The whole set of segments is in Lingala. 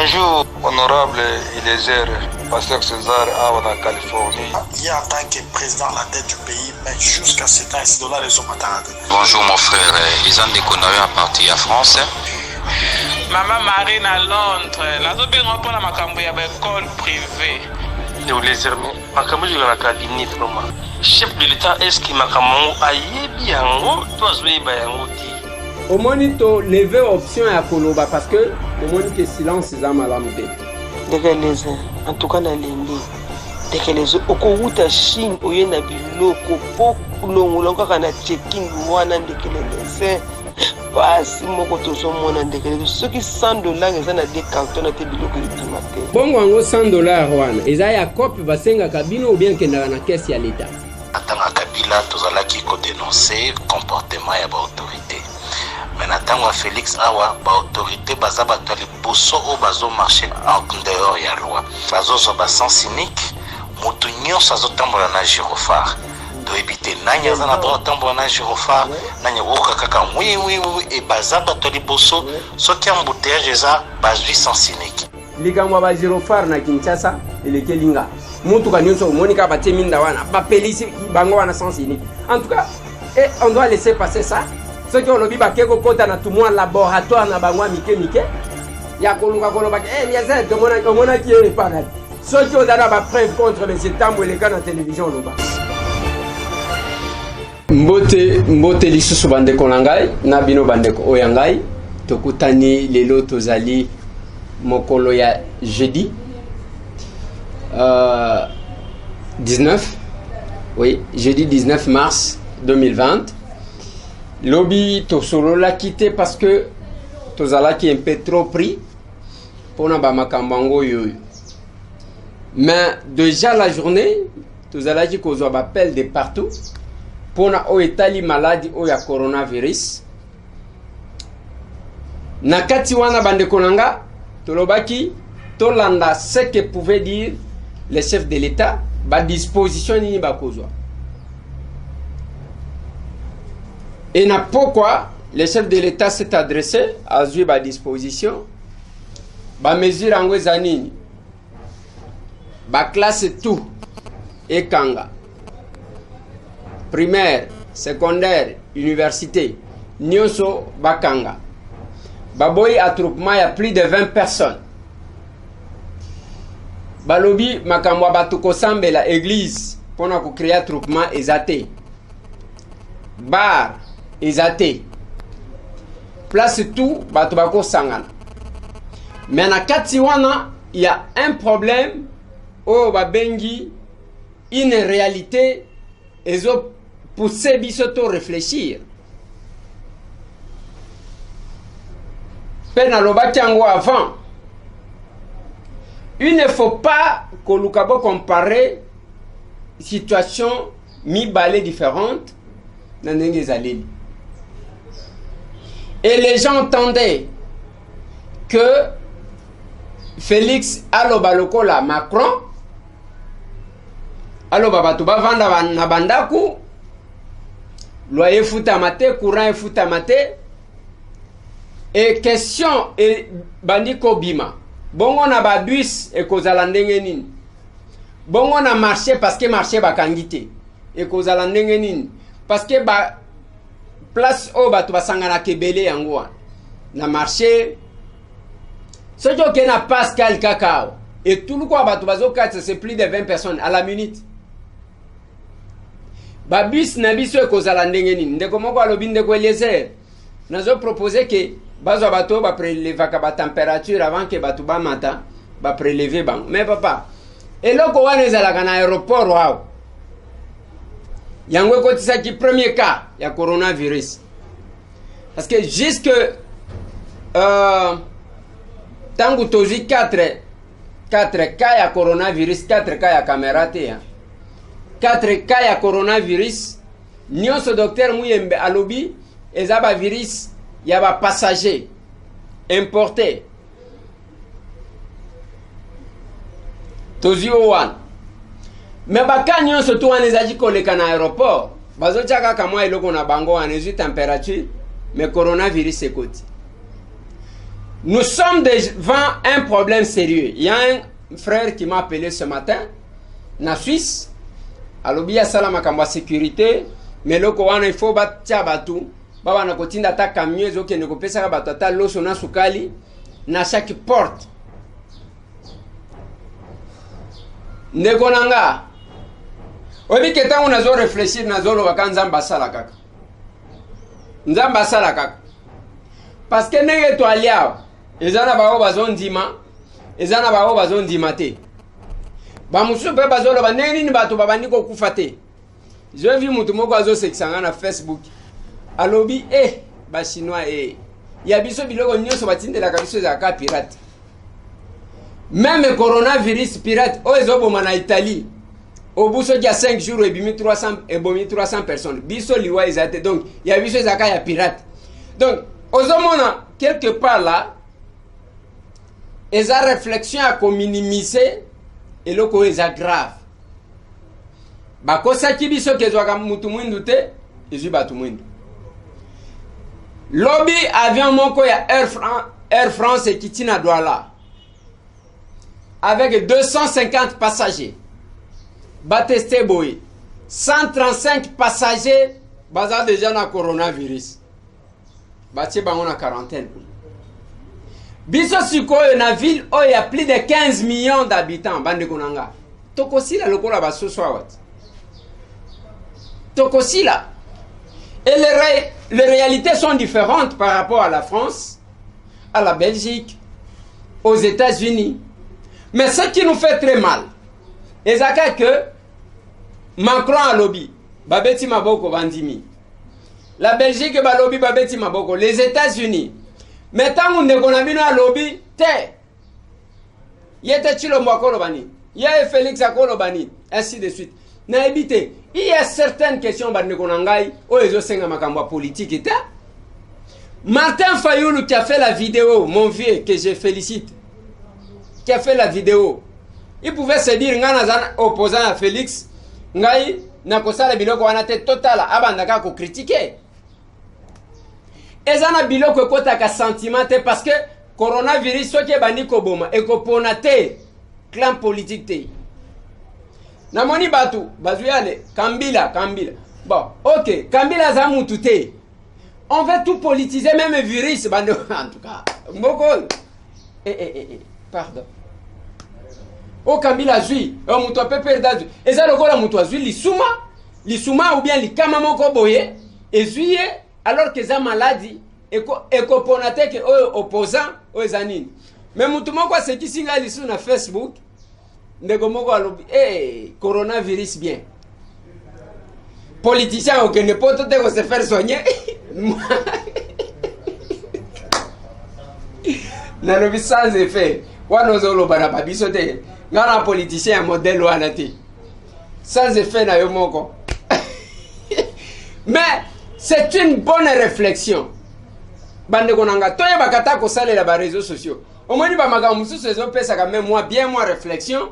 Bonjour honorable Eliezer, pasteur César awa na Californie. Ye en tant que président à la tête du pays, mais jusqu'à ce temps ici dollar ezomataka te. Bonjour mon frère, eza ndeko na yo à partir ya France. Mama Marie na Londres, nazobenga mpo na makambo ya baekole prive. Eliezer, mais makambo ezoleka na cabinet vraiment. Chef de l'État est-ce que makambo yango ayebi yango to azoyeba yango te? Omoni to lever option ya koloba parce que tomoni ke silence eza malamu te. Ndeko Eliezer, en tout cas nalembi. Ndeko Eliezer, okowuta Chine oye na biloko po longola kaka na checking wana ndeko Eliezer. Pasi moko tozomona ndeko Eliezer, soki 100 dollars eza na deux carton na te biloko ebima te. Bongo yango 100 dollars wana eza ya cope basengaka bino ou bien kendaka na caisse ya l'État? Na ntango ya Kabila tozalaki kodénoncer comportement ya baautorité, mais na ntango ya Félix awa baautorité baza bato ya liboso oyo bazomarcher en dehors ya loi, bazozwa basens unique. Moto nyonso azotambola na gyrophare, toyebi te nani aza na droit atambola na gyrophare, nani akoyoka kaka wiwiwi. E baza bato ya liboso, soki embouteillage eza, bazwi sens unique. Likambo ya bagyrophare na Kinshasa elekeli nga. Mutuka nyonso omoni kaka batie minda wana, bapelisi bango wana sens unique. En tout cas, et on doit laisser passer ça? Soki olobi bake kokɔta na tumwa laboratoire na bango ya mike mike ya koluka koloba Eliezer, omonaki ye epa. Soki oza na bapreuve contre monsieur Tambo, eleka na télévision, oloba. Mbote, mbote lisusu bandeko na ngai na bino, bandeko oyo ya ngai. Tokutani lelo, tozali mokolo ya jeudi 19, oui, jeudi 19 mars 2020. Lobi tosololaki te parce que tozalaki un peu trop pris mpona bamakambo yango oyo oyo. Mais déjà la journée tozalaki kozwa baappel de partout mpona oyo etali maladi oyo ya coronavirus. Na kati wana, bandeko na nga, tolobaki tolanda ce que pouvait dire le chef de l'État, badisposition nini bakozwa. Et na pokwa, le chef de l'État s'est adressé, azwi badisposition. Bamesure yango eza nini? Baklasse tout ekanga, primaire, secondaire, université, nyonso bakanga. Baboyi attroupement ya plus de 20 personnes. Balobi makambo ya bato kosambela église mpona kocréer attroupement eza te, bar eza te, place tout bato bakosangana. Mais na kati wana ya un problème oyo babengi une réalité ezopousse biso to réfléchir. Mpe nalobaki yango avant, il ne faut pas koluka bocomparer situation mibale différente na ndenge ezaleli. Et les gens entendaient que Félix aloba lokola Macron, aloba bato bavanda na bandako, loyer efutama te, courant efutama te. E question ebandi kobima: bongo na babus ekozala ndenge nini? Bongo na marché, parce que marché bakangi te, ekozala ndenge nini? Parce que ba place oyo bato basanganaka ebele yango wana na marché. Soki okei na Pascal kaka awa, etuluku ya bato bazokatisa, c'est plus de 20 personnes à la minute. Babus na biso ekozala ndenge nini? Ndeko moko alobi: "Ndeko Eliezer, nazopropose ke bazwa bato oyo baprélevaka batempérature avant ke bato bamata, baprélever bango." Mais papa, eloko wana ezalaka na aéroport awa, yango ekotisaki premier cas ya coronavirus, parce que jusque ntango tozwi 4 cas ya coronavirus, 4 cas ya caméra te, hein? 4 cas ya coronavirus nyonso, docteur Muyembe alobi eza bavirus ya bapassager importé. Tozwi o wana, mais bacas nyonso to wana ezalaki koleka na aéroport, bazotia kaka mwa eloko na bango wana, ezwi température, mais coronavirus ekoti. Nous sommes devant un problème sérieux. Il y a un frère qui m'a appelé ce matin na Suisse. Alobi asala makambo ya sécurité, mais eloko wana il faut batia bato babanda kotinda ata camion ezokende kopesaka bato ata loso na sukali na chaque porte. Ndeko na nga, oyebi ke ntango nazo réfléchir, nazoloba ka Nzambe asala kaka, Nzambe asala kaka, parce que ndenge toali awa, eza na baoyo bazondima, eza na baoyo bazondima te. Bamosusu mpe bazoloba ndenge nini bato babandi kokufa te. Je vu motu moko azosekisa nga na Facebook, alobi e bachinois e ya biso, biloko nyonso batindelaka biso ezalaka pirate, même coronavirus pirate oyo ezoboma na Italie. Obu soki ya 5 jours ebimi 300, ebomi 300 personnes, biso liwa eza te. Donc ya biso ezalaka ya pirate. Donc ozomona quelque part là eza réflexion ya kominimiser eloko oyo eza grave. Bakosaki biso ke ezwaka mutu mwindu te, ezwi bato mwindu. Lobi avion moko ya Air France ekiti na Douala avec 250 passagers. Batester boye, 135 passagers baza déjà na coronavirus, batie bango na quarantaine. Biso sikoyo na ville oyo ya plus de 15 millions d'habitants, bandeko na nga, tokosila lokola basoso awa ti tokosila. Et les réalités sont différentes par rapport à la France, à la Belgique, aux États-Unis. Mais ce qui nous fait très mal ezaka que Macron alobi, babeti maboko, bandimi. La Belgique balobi, babeti maboko. Les États-Unis. Mais ntango ndeko na bino alobi te, ye te, Tshilombo akoloba nini? Ye Félix akoloba nini? Ainsi de suite. Nayebi te, il y a certaines questions, bandeko na ngai, oyo ezosenga makambo ya politike te. Martin Fayoulou qui a fait la vidéo, mon vieux que je félicite, qui a fait la vidéo, il pouvait se dire: ngai naza opposant ya Félix, ngai nakosala biloko wana te. Totala, abandaka kocritiquer. Eza na biloko ekotaka sentiment te, parce que coronavirus soki ebandi koboma, ekopona te clan politique te. Namoni bato bazwi ale Kambila, Kambila. Bon, ok, Kambila aza mutu te. On veut tout politiser, même virus. Bande, en tout cas moko oyo, eh, eh, eh, eh, pardon. O Kambila azwi o moto apeperde azwi, eza lokola moto azwi lisuma, lisuma ou bien likama moko boye ezwi ye, alors que eza maladi ekopona te ke oyo opposant, oyo eza nini. Mais motu moko asekisi ngai lisusu na Facebook. Ndeko moko alobi: hey, coronavirus bien, politicien okende poto te kose faire soigner. Nalobi sans effet wana, ozoloba na babiso te. Ngai na politicien ya modèle wana te, sans effet na yo moko. Mais c'est une bonne réflexion, bandeko na nga. Toyebaka ta kosalela baréseaux sociaux. Omoni bamakambo mosusu ezopesaka même moi bien moi réflexion,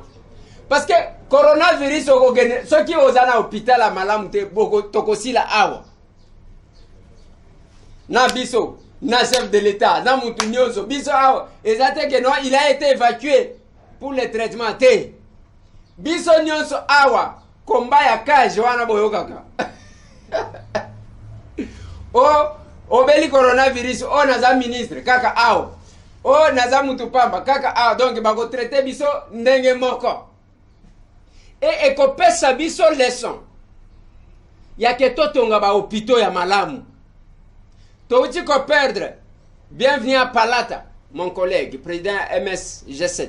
parce que coronavirus okokende soki oza na hôpital ya malamu te, tokosila awa na biso, na chef de l'État, na mutu nyonso. Biso awa eza te ke non, il a été évacué pour le traitement te. Biso nyonso awa, komba ya cage wana boyokaka o obeli coronavirus, oyo naza ministre kaka awa, oyo naza mutu pamba kaka awa. Donc bakotraiter biso ndenge moko e ekopesa biso leçon ya ke totonga bahôpitaux ya malamu. Touti koperdre Bienvenu à Palata, mon collègue président MS G7,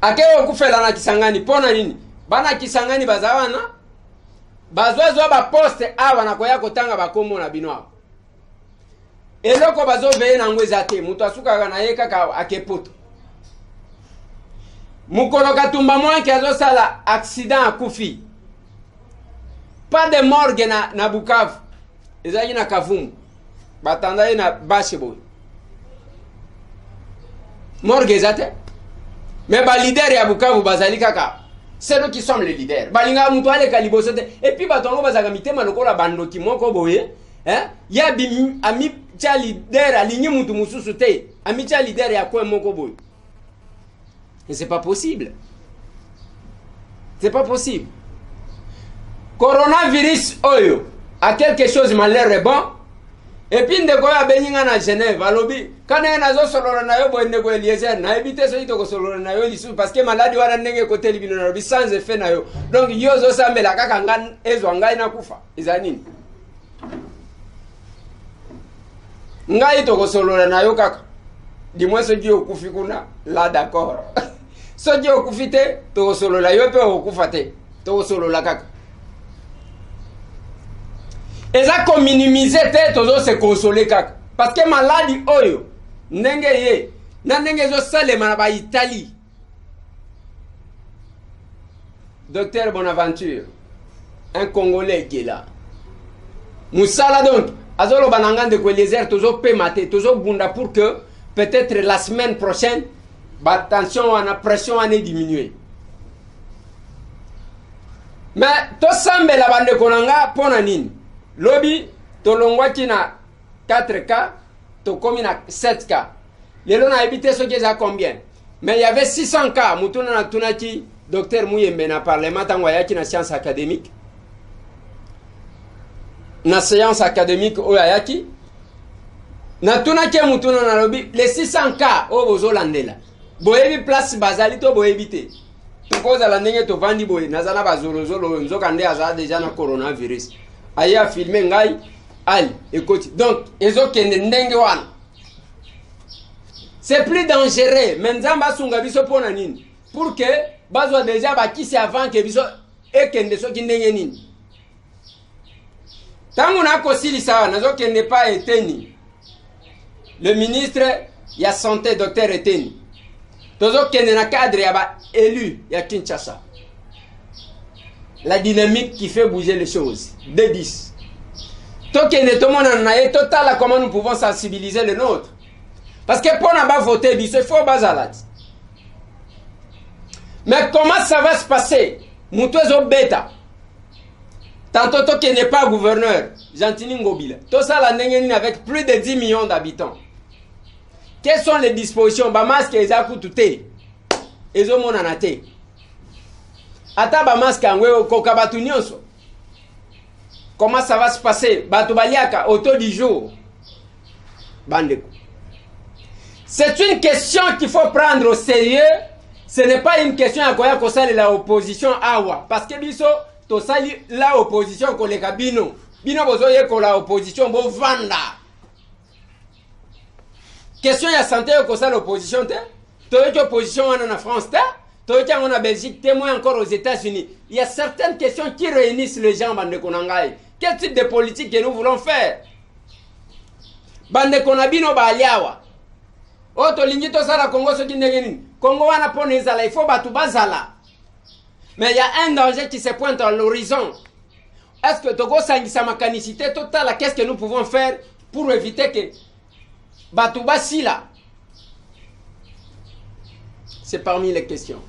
akei okufela na Kisangani. Mpo na nini bana Kisangani baza wana bazwazwa baposte awa? Na koya kotanga bakombo na bino awa, eloko bazoveye nango eza te. Moto asukaka na ye kaka ake poto. Mokolo Katumba Mwanke azosala accident, akufi, pas de morgue na Bukavu. Ezalaki na Kavumu, batanda ye na bâche boye, morgue eza te. Mais baleader ya Bukavu bazali kaka, c'est nous qui sommes les leaders. Balingaka moto aleka liboso te. Et puis bato yango bazalaka mitema lokola bandoki moko boye. Eh? Ye amitia leader, alingi mutu mosusu te, amitia leader ya coin moko boye. Et c'est pas possible, c'est pas possible. Coronavirus oyo a quelque chose, malheur est bon. Et puis ndeko oyo abengi nga na Genève, alobi ka ndenge nazosolola na yo boye, ndeko Eliezer, nayebi te soki tokosolola na yo lisusu, parce que maladi wana ndenge ekoteli bino. Nalobi sans effet na yo. Donc yo ozosambela kaka nga ezwa ngai nakufa, eza nini? Ngai tokosolola na yo kaka du moins soki okufi kuna la, d'accord. Soki okufi te, tokosolola yo mpe okokufa te, tokosolola kaka. Eza kominimiser te, tozose consoler kaka, parce que maladi oyo ndenge ye na ndenge ezosalema na baItalie. Docteur Bonaventure, un Congolais qui est là, mosala, donc azoloba na nga: ndeko Eliezer, tozopema te, tozobunda pour que peut-être la semaine prochaine batension wana, pression wana ediminue. Mais tosambela, bandeko na nga. Mpo na nini? Lobi tolongwaki na 4K, tokomi na 7K. Lelo nayebi te soki eza combien, mais il y avait 600 cas. Mutuna natunaki docteur Muyembe na parlement ntango ayaki na science académique, na séance académique oyo ayaki, natunaki ye mutuna, nalobi: les 600 cas oyo bozolandela, boyebi place bazali to boyebi te? Tokozala ndenge tovandi boye, naza na bazolozolo oyo, nzoka nde aza déjà na coronavirus, aye afilmer ngai ali ekoti. Donc ezokende ndenge wana, c'est plus dangereux. Mais Nzambe asunga biso. Mpo na nini? Pour que bazwa déjà bakisi avant ke biso ekende soki ndenge nini. Ntango nakosilisa awa, nazokende pa Eteni, le ministre ya santé, docteur Eteni. Tozokende na cadre ya baélu ya Kinshasa, la dynamique qui fait bouger les choses, D10. Tokende tomonana na ye, totala comment nous pouvons sensibiliser le nôtre, parce que mpo na bavote biso, il faut bazala ti. Mais comment ça va se passer? Moto ezobeta tantôt, tokende pa gouverneur Gentini Ngobila, tosala ndenge nini avec plus de 10 millions d'habitants? Quelles sont les dispositions? Bamasque eza kutu te, ezomonana te. Ata bamasque yango ekoka bato nyonso? Comment ça va se passer? Bato baliaka au taux du jour. Bandeko, c'est une question qu'il faut prendre au sérieux. Ce n'est pas une question ya koya kosalela opposition awa, parce que biso tosali la opposition koleka bino. Bino bozoyekola opposition, bovanda. Question ya santé oyo kosala opposition te. Toyoki opposition wana na France te, toyoki yango na Belgique te, moins encore aux États-Unis. Il y a certaines questions qui réunissent les gens. Bandeko na ngai, quel type de politique que nous voulons faire? Bandeko na bino baali awa, oyo tolingi tosala Kongo soki ndenge nini? Kongo wana, mpona ezala, il faut bato bazala. Mais il y a un danger qui se pointe à l'horizon. Est-ce que tokosangisa makanisi te, totala qu'est-ce que nous pouvons faire pour éviter que bato basila? C'est parmi les questions.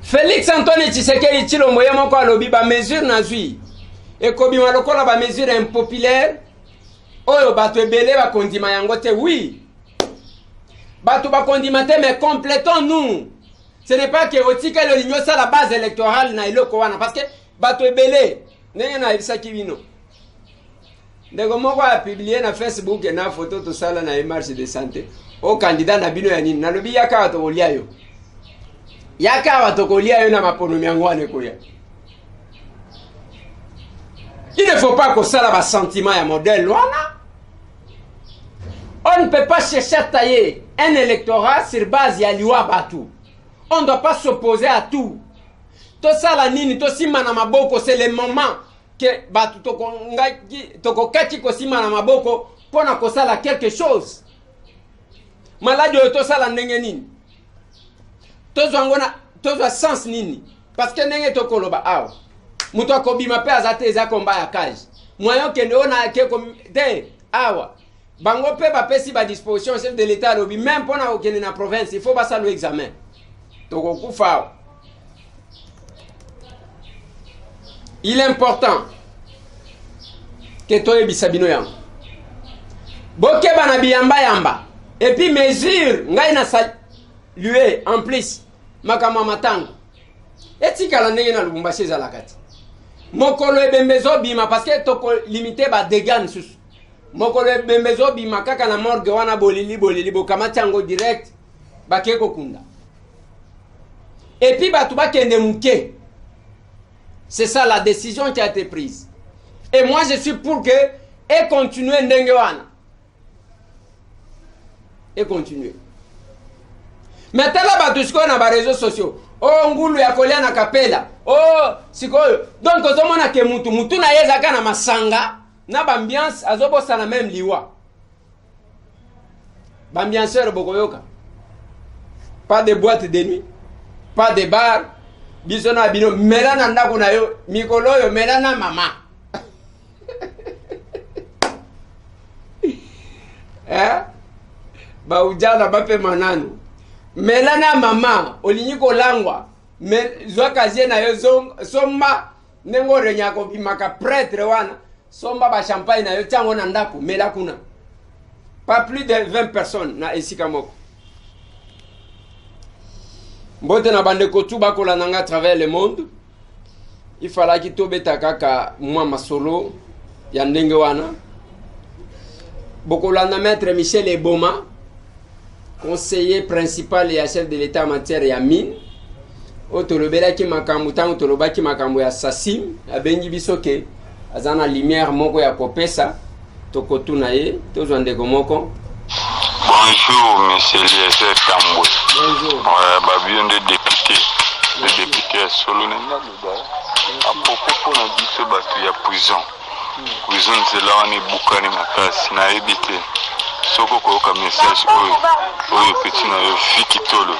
Félix Antoine Tshisekedi Tshilombo ye moko alobi: bamesure nazwi ekobima lokola bamesure impopulaire oyo bato ebele bakondima yango te. Oui, bato bakondima te, mais complétons nous. Ce n'est pas que otikali olingi osala base électorale na eloko wana, parce que bato ebele, ndenge nayebisaki bino, ndeko moko apublier na Facebook na photo tosala na ye marche de santé: o candidat na bino ya nini? Nalobi: yaka awa, tokolia yo, yaka awa, tokolia yo na maponomi yango wana ekoya. Il ne faut pas kosala basentiment ya modèle wana. On ne peut pas chercher à tailler un électorat sur base ya liwa bato. On ne doit pas s'opposer à tout. Tosala nini? Tosimba na maboko. C'est le moment ke bato tokokaki kosimba na maboko mpo na kosala quelque chose. Maladi oyo, tosala ndenge nini? Tozwa yango na tozwa sens nini? Parce que ndenge tokoloba awa, moto akobima mpe aza te. Eza komba ya cage, moyen okende oyo na ke te awa. Bango mpe bapesi badisposition. Chef de l'État alobi même mpo na kokende na province, il faut basala examen. Tokokufa awa. Il est important Ke toyebisa bino yango. Bokeba na biyamba-yamba. Et puis mesure ngai na salue en plus makambo ya matanga. Etikala ndenge na Lubumbashi ezalaka te. Mokolo ebembe ezobima parce que toko limiter ba dégâts misusu. Mokolo ebembe ezobima kaka na morgue wana bolili bolili bokamati yango direct bake kokunda. Et puis bato bakende moke. C'est ça la décision qui a été prise. Et moi je suis pour que et continuer ndenge wana. Et continuer. Mais tala bato sikoyo na ba réseaux sociaux. Oh ngulu ya kolia na kapela. Oh sikoyo. Donc ozomona ke mutu mutu na ye ezalaka na masanga na ba ambiance azobosana même liwa. Ba ambianceurs bokoyoka. Pas de boîte de nuit, pas de bar. Biso na bino mela na ndako na yo mikolo oyo mela na mama. Eh? Ba ujana bapema nanu. Mela na mama olingi kolangwa me zwa kazie na yo somba ndenge orenya kobimaka pretre wana somba ba champagne na yo tiango na ndako mela kuna pas plus de 20 personnes na esika moko mbote na bandeko tu bakolanda nga à travers le monde ifalaki tobeta kaka mwa masolo ya ndenge wana bokolanda maître Michel Eboma conseiller principal ya chef de l'état en matière ya mine oyo tolobelaki makambo ntango tolobaki makambo ya Sasim abengi biso ke aza na lumière moko ya kopesa tokotuna ye tozwa ndeko moko. Bonjour monsieur Eliezer Tambwe. Bonjour. Ouais, babio nde député. Le député ya solo na naloba à propos mpona biso bato ya prison. Prison nzela wana ebukani makasi nayebi te soki okoyoka message oyo oyo petit na yo Viki Tolo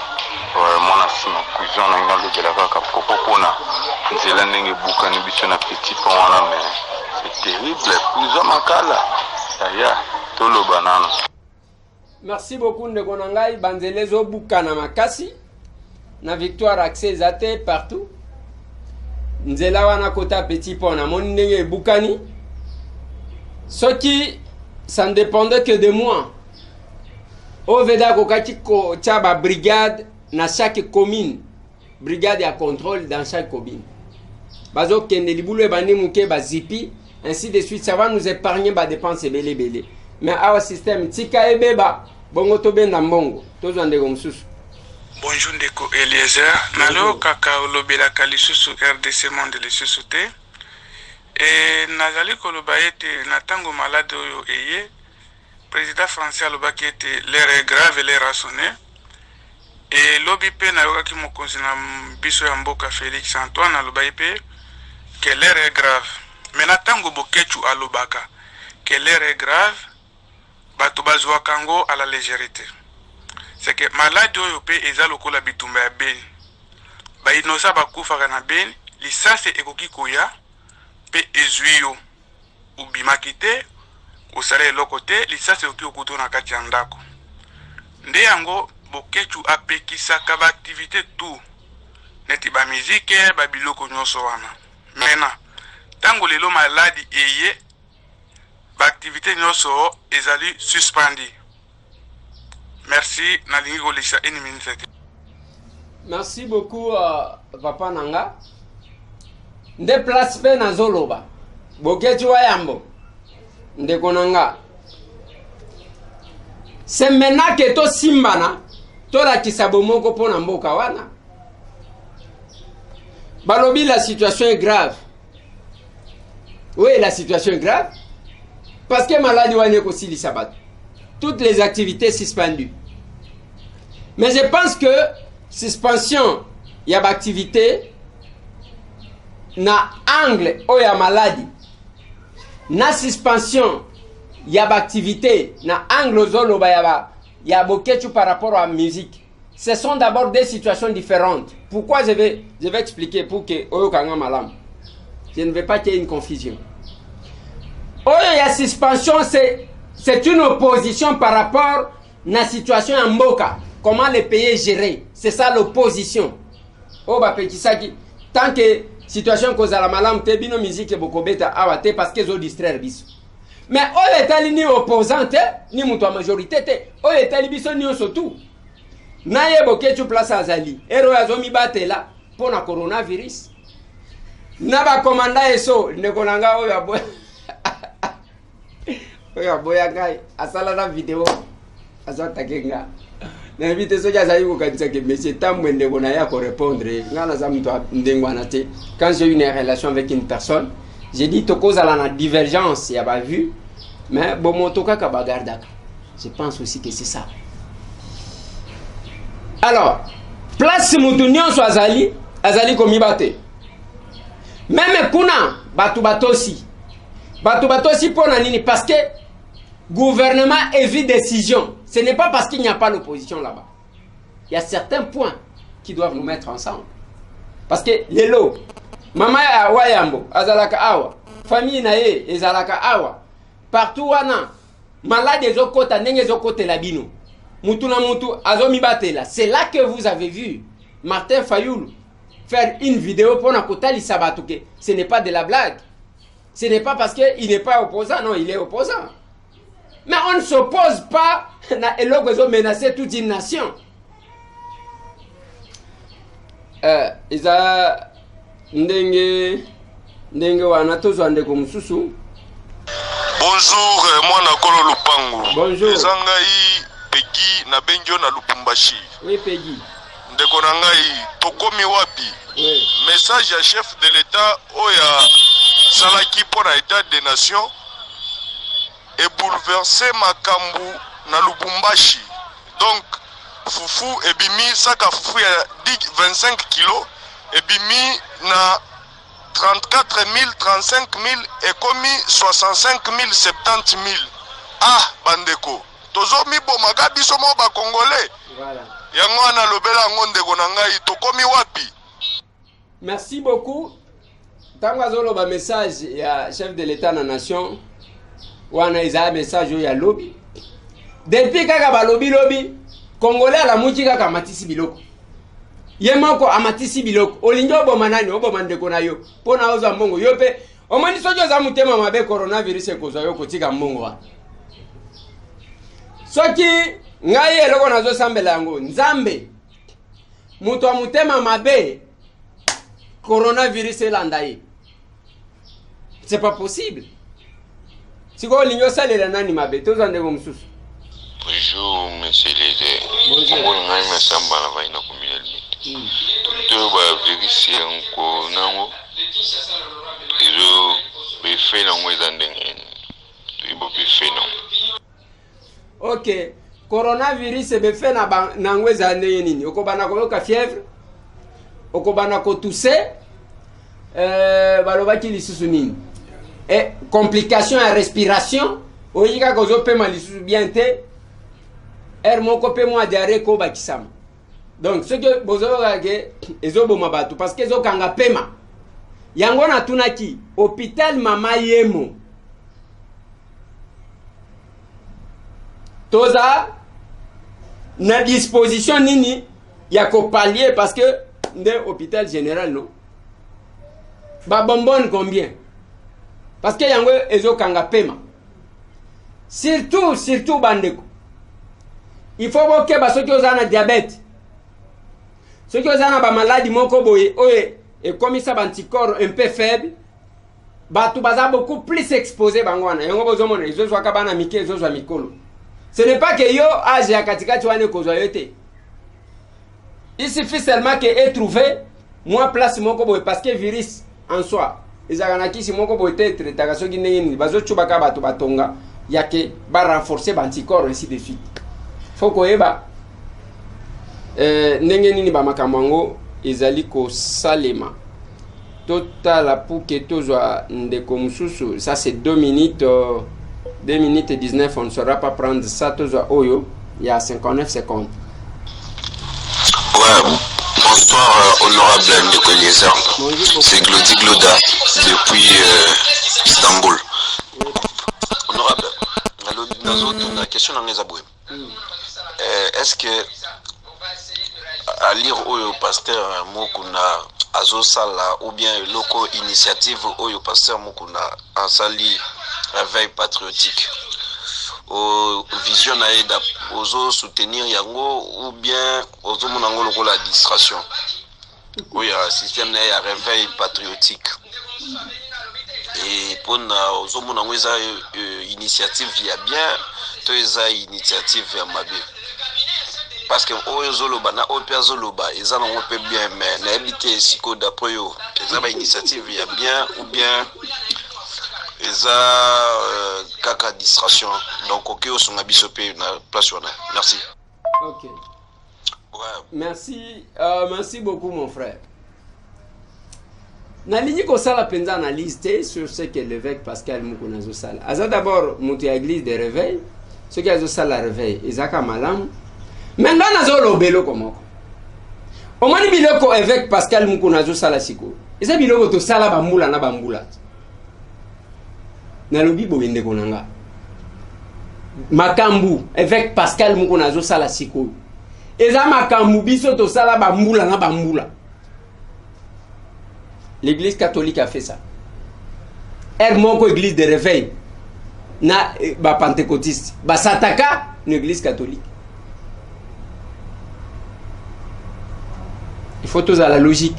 mwana nsima prison na ngai nalobela kaka propos mpona nzela ndenge ebukani biso na petit pont wana mais c'est terrible prison makala yaya toloba nano. Merci beaucoup ndeko na ngai banzela ezobukana makasi na victoire accès eza te partout nzela wana kota petit pont namoni ndenge ebukani soki ça ne dépendait que de moi OVD akokaki kotia ba brigade na chaque commune brigade ya contrôle dans chaque commune bazokende libulu ebandi moke bazipi ainsi de suite ça va nous épargner ba dépense ebele ebele mais awa système tika ebeba bongo tobenda mbongo tozwa ndeko mosusu. Bonjour ndeko Eliezer, nalokaka olobelaka lisusu RDC Monde lisusu te e nazali koloba ete na ntango malade oyo eye président français alobaki ete l'heure est grave, l'heure a sonné e lobi mpe nayokaki mokonzi na biso ya mboka Félix Antoine alobaki mpe que l'heure est grave. Mais na ntango Boketshu alobaka que l'heure est grave, bato bazwaka yango à la légèreté. C'est que maladi oyo mpe eza lokola bitumba ya Beni, bainosa bakufaka na Beni, lisasi ekoki koya mpe ezwi yo, obimaki te, osala eloko te, lisasi ekoki kokuta na kati ya ndako. Nde yango Boketshu apekisaka baaktivité tout neti bamizike babiloko nyonso wana. Maintenant ntango lelo maladi eye, baaktivité nyonso ezali suspendi. Merci, nalingi kolekisa une minute te. Merci beaucoup papa nanga nde place mpe nazoloba Boketshu wa yambo ndeko na nga c'est maintenant ke tosimbana tolakisa bomoko mpo na mboka wana balobi la situation est grave. Oui, la situation est grave parce que maladie wana ekosilisa bato, toutes les activités suspendues. Mais je pense que suspension ya baactivité na angle oyo ya maladi na suspension ya baactivité na angle ozoloba ya, ba, ya Boketshu par rapport à musique, ce sont d'abord des situations différentes. Pourquoi? Je vais expliquer pour que oyokanga malamu. Je ne veux pas qu'il y ait une confusion. Oyo ya suspension, c'est une opposition par rapport na situation ya mboka, comment le pays est géré. C'est ça l'opposition oyo bapekisaki tant que Situation ekozala malamu te, bino musique bokobeta awa te parce que ezo distraire biso. Mais oyo etali ni opposant te, ni moto ya majorité te, oyo etali biso nyonso tout. Na ye Boketshu place azali, ere oyo azomibatela mpo na coronavirus. Na ba commandant Esso, ndeko na ngai oyo aboya oyo aboya ngai asala na video azo atake nga nayebi te soki azali kokanisa ke monsieur Tambwe ndeko na ye akorépondre ye. Nga naza moto ya ndenge wana te. Quand j'ai une relation avec une personne, j'ai dit tokozala na divergence ya ba vue, mais bomoto kaka bagardaka. Je pense aussi que c'est ça. Alors place moto nyonso azali, azali komiba te. Meme kuna bato batosi, bato batosi mpo na nini? Parce que gouvernement ezwi décision. Ce n'est pas parce qu'il n'y a pas l'opposition là-bas. Il y a certains points qui doivent nous mettre ensemble. Parce que lelo mama ya Wayambo azalaka awa, famille na ye ezalaka awa, partout wana malade ezokota ndenge ezokotela bino, mutu na mutu azomibatela. C'est là que vous avez vu Martin Fayulu faire une vidéo mpona kotalisa bato ke ce n'est pas de la blague. Ce n'est pas parce que il n'est pas opposant, non, il est opposant. Mais on ne s'oppose pas na eloko ezo menacer toute une nation. Eza ndenge ndenge wana. Tozwa ndeko mosusu. Bonjour mwana kolo lupangu. Bonjour. Eza ngai Peggy, nabengi yo na Lubumbashi. Oui, Peggy. Ndeko na ngai, tokomi wapi? Oui. Message ya chef de l'État oyo asalaki mpo na état de nation ebouleverse makambo na Lubumbashi. Donc fufu ebimi, saka fufu ya 10 25 kilo ebimi na 34 000, 35 000, ekomi 65 000, 70 000. Ah bandeko, tozomibomaka biso moko bakongolais. Voilà. Yango wana lobela yango ndeko na ngai, tokomi wapi? Merci beaucoup. Ntango azoloba message ya chef de l'État na nation wana, eza message oyo ya lobi. Depuis kaka balobi lobi, Congolais alamuki kaka amatisi biloko. Ye moko amatisi biloko. Olingi oboma nani? Oboma ndeko na yo mpo na ozwa mbongo. Yo mpe omoni soki oza motema mabe, coronavirus ekozwa yo kotika mbongo wana. Soki ngai eloko nazosambela yango, Nzambe, moto ya motema mabe, coronavirus elanda ye. C'est pas possible. Sikoyo olingi osalela nani mabe? Tozwa ndeko mosusu. Bonjour, monsieur Eliezer. Bonjour. Kombo na ngai Masamba, na vai na commune ya Limete. To ba virus ya corona yango ezo befe nango eza ndenge nini? Toyeba befe nango. Ok, coronavirus ebefe na nango eza ndenge nini? Okobanda koyoka fièvre, okobanda kotuse, balobaki lisusu nini? Complication ya respiration, oyi kaka ozopema lisusu bien te, heure moko mpe mwa diarrhée ekobakisama. Donc soki bozoyoka ke ezoboma bato parce que ezokanga pema. Yango natunaki hôpital Mama Yemo, toza na disposition nini ya kopallier? Parce que nde hôpital général, no babonbonne combien? Parce que yango ezokanga pema. Surtout, surtout bandeko, il faut bokeba soki oza na diabète, soki oza na bamaladi moko boye oyo ekomisa baanticorps un peu faible. Bato baza beaucoup plus exposé bango wana. Yango bozomona ezozwaka bana mike, ezozwa mikolo. Ce n'est pas que yo age ya katikati wana ekozwa yo te. Il suffit seulement que etrouve mwa place moko boye, parce que virus en soi ezalaka na kisi moko boye te etraitaka. Soki ndenge nini bazocubaka bato batonga ya ke barenforcer baanticorps, ainsi de suite. Faut koyeba ndenge nini bamakambo yango ezali kosalema. Totala pour que tozwa ndeko mosusu. Ça c'est 2 minutes, 2 minutes et 19, on ne saura pas prendre ça. Tozwa oyo ya 59 secondes. Ouais, bonsoir honorable Ndeko Eliezer. C'est Glody Gloda depuis Istanbul. Honorable, nazotuna question na ngai eza boye. Est-ce que à lire oyo pasteur Mokuna azosala ou bien eloko initiative oyo pasteur Mukuna asali réveil patriotique o vision na ye ozo soutenir yango ou bien ozomona yango lokola distraction oyo ya système na ye ya réveil patriotique e mpona ozomona yango eza euh, initiative ya bien to eza initiative ya mabe parce que oyo ozoloba na oyo mpe azoloba eza nango mpe bien mais nayebi te sikoyo d'après yo eza ba initiative ya bien ou bien eza euh, kaka distraction donc okoki osunga biso mpe na place wana merci ok ouais. merci euh, merci beaucoup mon frère nalingi kosala mpenza analyse te sur ce que l'évêque pascal mukuna azosala aza d'abord moto ya église de réveil soki azosala réveil ezaka malamu me ngai nazoloba eloko moko omoni biloko évêque pascal mukuna azosala sikoyo eza biloko tosala bambula na bambula nalobi boye ndeko na nga makambo évêque pascal mukuna azosala sikoyo eza makambo biso tosala bambula na bambula L'église catholique a fait ça. Air moko église de réveil na eh, ba pentecôtiste ba sataka na église catholique. Il faut tous à la logique.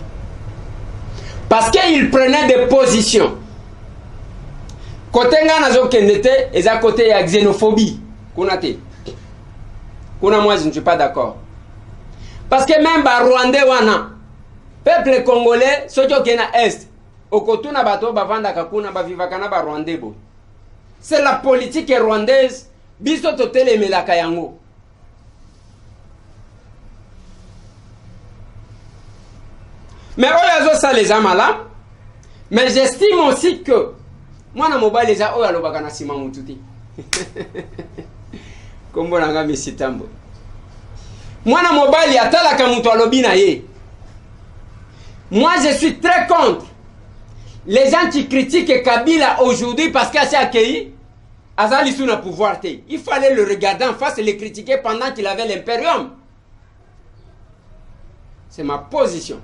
Parce qu'il prenait des positions. Côté nga nazokende te eza côté ya xénophobie kuna te. Kuna moi je ne suis pas d'accord. Parce que même ba Rwandais wana Peuple congolais soki okei na est okotuna bato oyo bavandaka kuna bavivaka na ba rwandais boye. C'est la politique rwandaise biso totelemelaka yango. Mais oyo azosala eza malamu mais j'estime aussi que mwana mobali eza oyo alobaka na nsima motu te. Kombo na nga Messi Tambwe. Mwana mobali atalaka moto alobi na ye. Moi je suis très contre les gens qui critiquent Kabila aujourd'hui parce qu'asi akei aza lisu na pouvoir te. Il fallait le regarder en face et le critiquer pendant qu'il avait l'imperium. C'est ma position.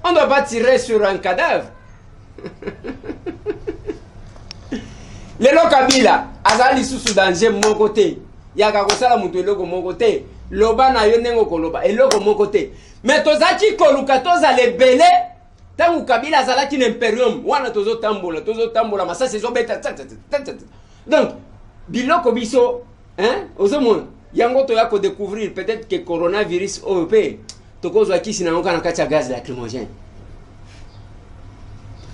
On ne doit pas tirer sur un cadavre. Lelo Kabila aza lisusu danger moko te. Yaka kosala moto eloko moko te. Loba na yo ndenge okoloba eloko moko te. Mais tozalaki koluka tozala ebele ntango Kabila azalaki na imperium wana tozotambola tozotambola masasi ezobeta donc biloko biso hein ozomona yango toya ko découvrir peut-être que coronavirus oyo mpe tokozwa kisi na yango kaka na kati ya gaz lacrymogène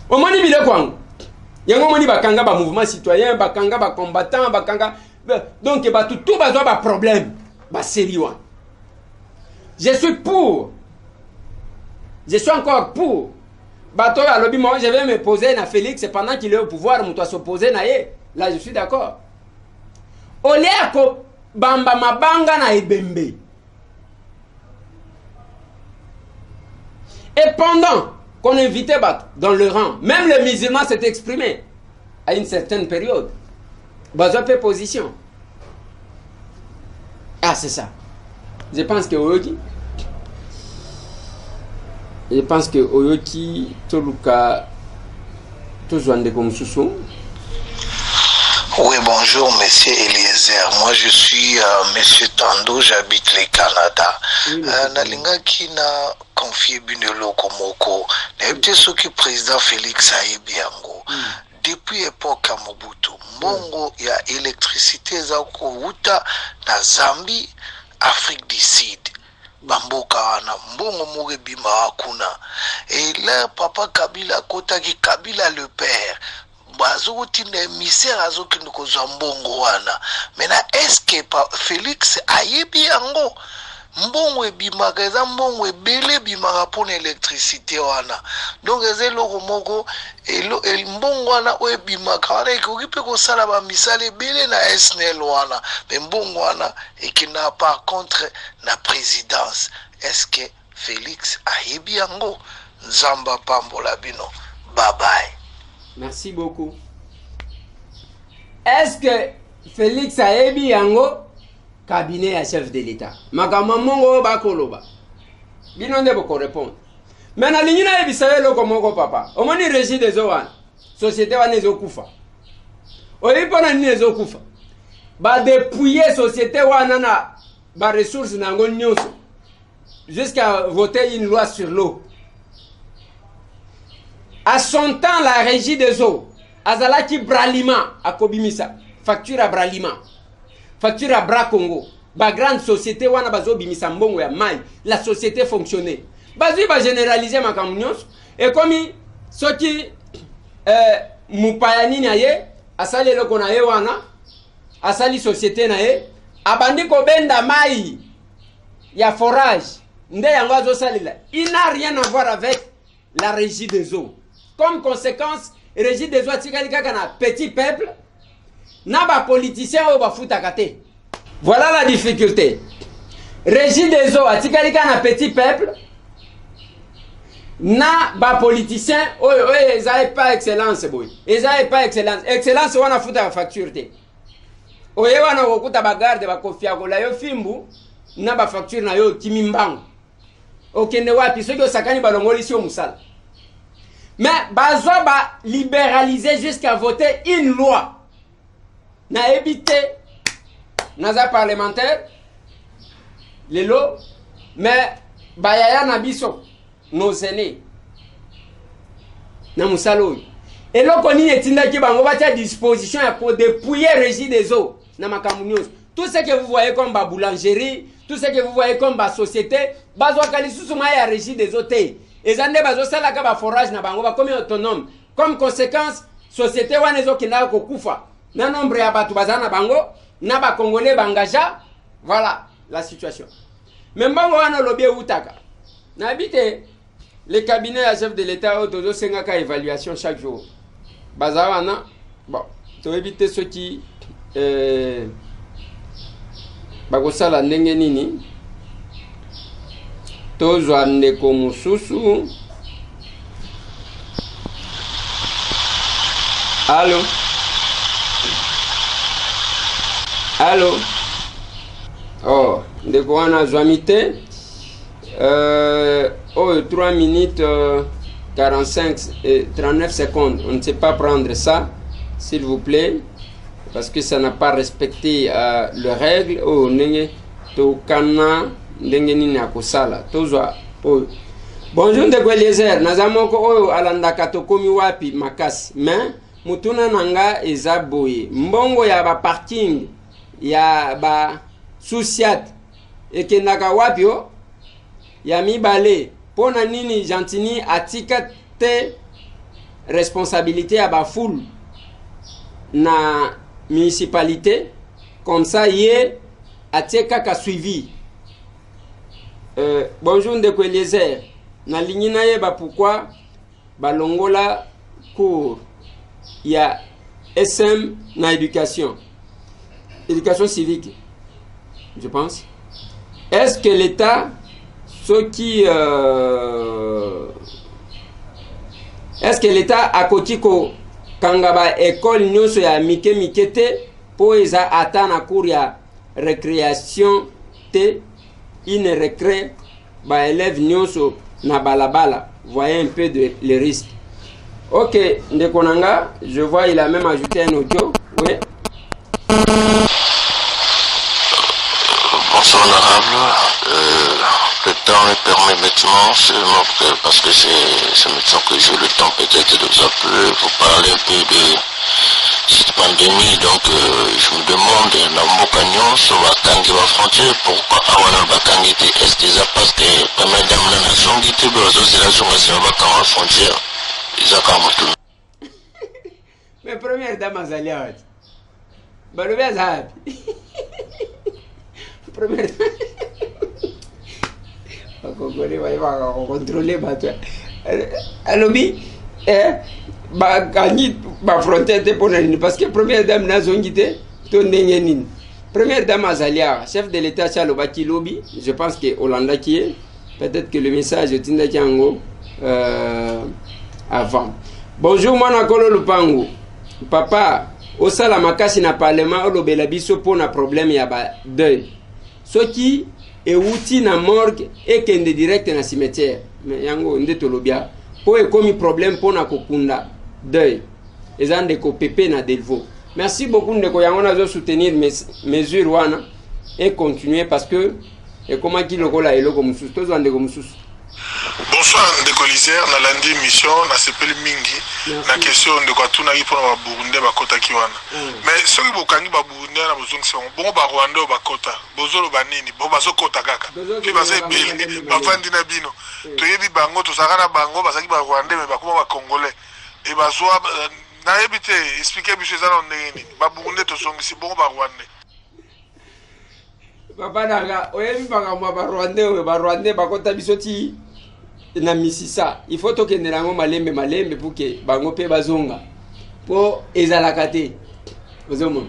omoni biloko yango yango omoni bakanga ba mouvement citoyen bakanga ba combattant bakanga donc bato tout bazwa ba problème baseli wana je suis pour je suis encore pour bato oyo alobi moi je vais me poser na Félix pendant qu'il est au pouvoir moto asopose na ye là je suis d'accord olie ya kobamba mabanga na ebembe et pendant qu'on invitait bato dans le rang même les musulmans s'est exprimé à une certaine période bazwa mpe position ah c'est ça je pense que oyoki je pense que oyoki toluka tozwa ndeko mosusu Oui, bonjour, monsieur Eliezer. Moi, je suis euh, monsieur Tando, j'habite le Canada. Oui, euh, nalingaki na confier bino eloko moko. Nayebi te soki président Félix ayebi yango. Mm. Depuis epoque ya Mobutu, mbongo ya electricite eza kowuta na Zambie, Afrique du Sud. Ba mboka wana mbongo moko ebimaka kuna. Et leur papa Kabila akotaki Kabila le père bazokotinda emissaire azokende kozwa mbongo wana. Maintenant est-ce que Felix ayebi yango? Mbongo ebimaka eza mbongo ebele ebimaka mpona electricite wana donc eza eloko moko elo, el, mbongo wana oyo ebimaka wana ekoki mpe kosala bamisala ebele na snl wana me mbongo wana ekendaka par contre na présidence est ce que Felix ayebi yango? Nzambe apambola bino bye bye. Merci beaucoup. Est-ce que Félix ayebi yango? Cabinet ya chef de l'État. Makambo mongo oyo bakoloba. Bino nde boko répondre. Mais nalingi nayebisa yo eloko moko papa. Omoni régie des eaux wana, société wana ezokufa. Oyebi mpo na nini ezokufa? Badepouille société wana na baressource na yango nyonso jusqu'à voter une loi sur l'eau. À son temps, la régie des eaux azalaki Bralima, akobimisa facture ya Bralima, facture ya Bra Congo, bagrande société wana bazobimisa mbongo ya mai. La société fonctionnait. Bazwi bagénéralise makambo nyonso, ekomi soki mopaya nini aye, asali eloko na ye wana, asali société na ye, abandi kobenda mai ya forage nde yango azosalela. Il n'a rien à voir avec la régie des eaux. Comme conséquence, régie des eaux atikali kaka na petit peuple na bapoliticien oyo bafutaka te. Voilà la difficulté. Régie des eaux atikali kaka na petit peuple na bapoliticien oyo oyo eza epa excellence boye, eza epa excellence. Excellence wana afutaka facture te. Oye wana okokuta bagarde bakofiakola yo fimbu na bafacture na yo, okimi mbangu, okende wapi? Soki osakani, balongolisi yo mosala. Mais bazwa balibéraliser jusqu'à voter une loi. Nayebi te, naza parlementaire lelo, mais bayaya na biso, nos aînés na mosala oyo, eloko nini etindaki bango batia disposition ya kodépouiller régie des eaux na makambo nyonso? Tout ce que vous voyez comme baboulangerie, tout ce que vous voyez comme basociété, bazwaka lisusu mai ya régie des eaux te. Eza nde bazosalaka baforage na bango, bakomi autonome. Comme conséquence, société wana ezokendaka kokufa na nombre ya bato baza na bango na bakongolais bangaja. Voilà la situation. Mais mbongo wana olobi eutaka, nayebi te. Le cabinet ya chef de l'État oyo tozosengaka évaluation chaque jour, baza wana. Bon, toyebi te soki bakosala ndenge nini. Tozwa ndeko mosusu. Allo, allo. Oh, ndeko wana azwami te. Oh, 3 minutes 45 et 39 secondes. On ne sait pas prendre ça, s'il vous plaît, parce que ça n'a pas respecté les règles. Oh, ndenge tokana ndenge nini akosala. Tozwa oyo. Bonjour ndeko Eliezer, naza moko oyo alandaka Tokomi Wapi makasi. Mais mutuna na nga eza boye: mbongo ya ba parking ya ba sous-ciat ekendaka wapi? O ya mibale, mpo na nini Gentini atika te responsabilité ya bafulu na municipalité, comme ça ye atie kaka suivi? Bonjour ndeko Eliezer, nalingi nayeba pourquoi balongola cours ya SM na éducation civique, je pense. Est-ce que l'État soki est-ce que l'État akoki kokanga baekole nyonso ya mike mike te mpo eza ata na cours ya récréation te, une récré, baélève nyonso na balabala? Voyez un peu de le risque. Ok, ndeko na nga, je vois il a même ajouté un audio, oui. Bonsoir honorable, le temps me permet maintenant, seulement parce que c'est maintenant que j'ai le temps peut-être de vous appeler pour parler un peu de cette pandémie. Donc je me demande, na mboka nyonso bakangi bafrontière, pourquoi awa na bakangi te? Est ce eza parce que première dame na nazongi te, bazozela zonga nsima bakanga frontière? Eza kaka motuna. Mais première dame azali awa te, balobi aza wapi première? Bakongole bayebaka kocontrôler bato. Alobi bakangi bafrontière te mpo na nini? Parce que première dame nazongi te to ndenge nini? Première dame azali awa. Chef de l'État ti alobaki lobi, je pense que olandaki ye, peut-être que le message otindaki yango avant. Bonjour mwana kolo lupangu, papa, osala makasi na parlement, olobela biso mpo na problème ya badeuil. Soki ewuti na morgue ekende direct na cimetière. Mais yango nde tolobia mpo ekomi problème mpo na kokunda deuil. Eza ndeko Pepe na Delvaux. Merci beaucoup ndeko, yango nazo soutenir mesure wana et continuer parce que ekomaki lokola eloko mosusu. Tozwa ndeko mosusu. Bonsoir ndeko Eliezer, nalandi emission, nasepeli mingi na question ndeko atunaki mpona ba Burundais bakotaki wana. Mais soki bokangi ba Burundais wana bozongisi bango, bongo ba Rwandais oyo bakota bozoloba nini? Bo bazokota kaka mpe baza ebele bavandi na bino, toyebi bango, tozalaka na bango, bazalaki ba Rwandais mais bakoma ba Congolais e bazwa nayebi te, explique biso eza nano ndenge nini ba Burundais tozongisi bongo ba Rwandais. Papa nanga, oyebi makambo ya barwandais oyo, barwandais bakota biso ti na misisa. Il faut tokendela yango malembe malembe pour que bango mpe bazonga, mpo ezalaka te. Ozomona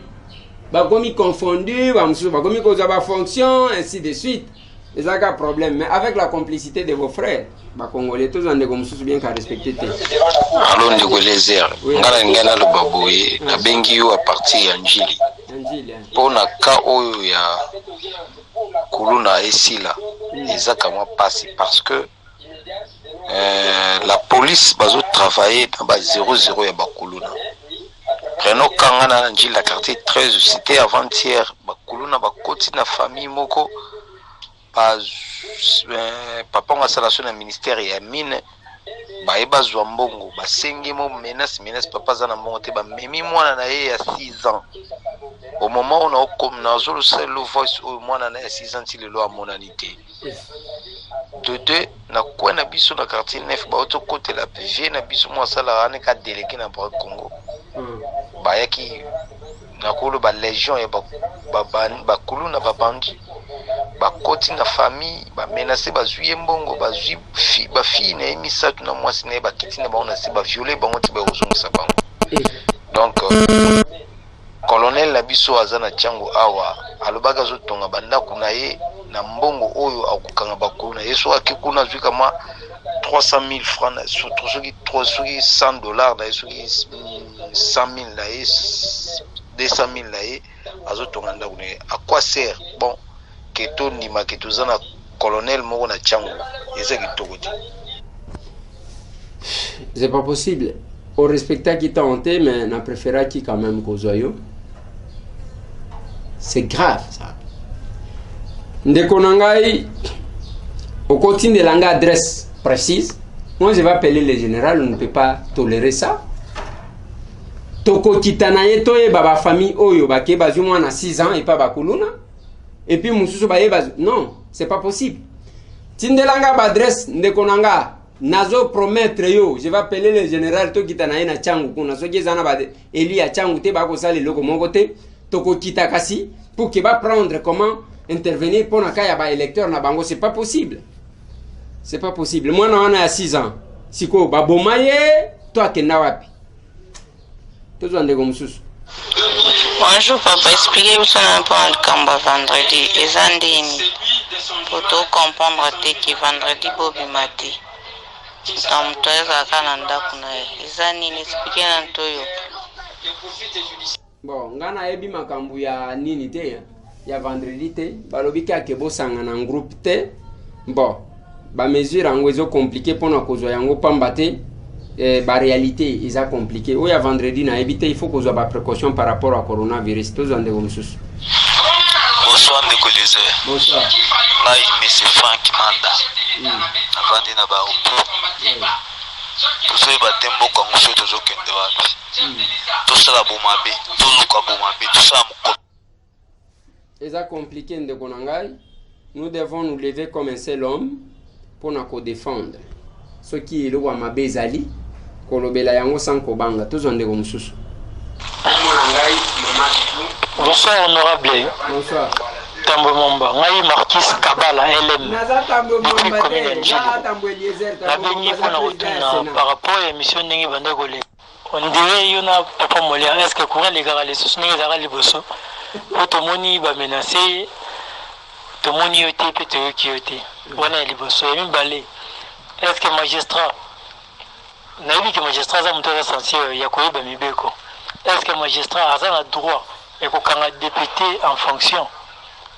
bakomi confondu, bamosusu bakomi kozwa bafonction, ainsi de suite. Ezalaka problème, mais avec la complicité de vos frères bacongolais. Tozwa ndeko mosusu, bien ka respecte te. Alo ndeko Eliezer, nga nalingai naloba boye, nabengi yo a partir ya Njili mpo na ka oyo ya kuluna esila. Eza kamwa pasi parce que la police bazotravaille na ba 00 ya bakuluna. Prenons kanga na Njili na quartier 13, c'était avant-hier, bakuluna bakoti na famille moko ba papa ngo asala so na ministère ya mine. Baye bazwa mbongo, basengi mo menace menace, papa aza na mbongo te, bamemi mwana na ye ya 6 ans. Au moment oyo nazolosala voice oyo, mwana na ye ya 6 ans ti lelo amonani te. De deux, na coin na biso na quartier 9, bauti okotela vie na biso mo asalaka wana ka délégué na bra Congo. Bayaki nakoloba légion ya bakuluna, babandi bakoti na famille, bamenace, bazwi ye mbongo, bazwi bafille na ye misato na mwasi na ye, bakiti na bango na se, baviole bango ti bakozongisa bango. Donc colonel na biso aza na ntiango awa, alobaki azotonga bandako na ye na mbongo oyo akokanga bakulu na ye. Soki ake kuna, azwi kama 300 000 francs, soki 100 $ na ye, soki 100 000 na ye, 200 000 na ye, azotonga ndako na ye. À quoi sert bon ke tondima ke toza na colonel moko na ntiango? Eza kitoko te. C'est pas possible. Orespectaki temps te, mais na préféraki quand même kozwa yo. C'est grave ça. Ndeko na ngai, okotindela ngai adresse précise. Moi, je vais appeler le général. On ne peut pas tolérer ça. Tokokita na ye, toyeba bafamille oyo bake bazwi mwana 6 ans epa bakuluna, et puis mosusu bayeba. Non, c'est pas possible. Tindela nga baadresse, ndeko na nga. Nazo promettre yo, je vais appeler le général, tokita na ye na Ntiangu kuna. Soki eza na baeli ya Ntiangu te, bakosala eloko moko te. Tokokita kasi pour que baprendre comment intervenir mpo na ka ya baélecteur na bango. C'est pas possible, c'est pas possible. Mwana wana ya 6 ans, sikoyo baboma ye to akenda wapi? Tozwa ndeko mosusu. Bonjour papa, explique biso na mpona likambo ya vendredi eza ndeni, po tocomprendre te ke vendredi bobima te, moto moto ezalaka na ndako na ye. Eza nini? Explique na toyoka. Bon, nga nayebi makambo ya nini te, ya vendredi te. Balobi kaka bosanga na groupe te. Bon, bamesure yango ezocompliquer mpona kozwa yango pamba te. Baréalité eza compliqué. Oyo ya vendredi nayebi te. Il faut kozwa baprécaution par rapport à coronavirus. Tozwa ndeko mosusu. Bonsoir ndeko Eliezer. Bonsoir. Ngai monsieur Frank Manda, navandi na Barupu. Tozoyeba te mboka yango soki tozokende wapi. Tosala bomabe, toluka bomabe, tosala mokolo. Eza compliqué, ndeko na ngai. Nous devons nous lever comme un seul homme mpona kodéfendre. Soki eloko ya mabe ezali, kolobela yango sans kobanga. Tozwa ndeko mosusu. Bonsoir honorable. Bonsoir. Tambwe Momba, ngai Marquis Kabala LM. Naza Tambwe Depuis Momba commune ya te. Njili. Nga Tambwe Eliezer. Nabengi mpona kotuna par rapport ya émission ndenge ebanda koleka. On dirait yo na papa Molière, est ce que courant elekaka lisusu ndenge ezalaka liboso? Po tomoni bamenace ye, tomoni yo te mpe toyoki yo te. Wana ya liboso. Ya mibale, est ce que magistrat, nayebi ke magistrat aza moto aza sensible ya koyeba mibeko, est ce que magistrat aza na droit ya kokanga député en fonction?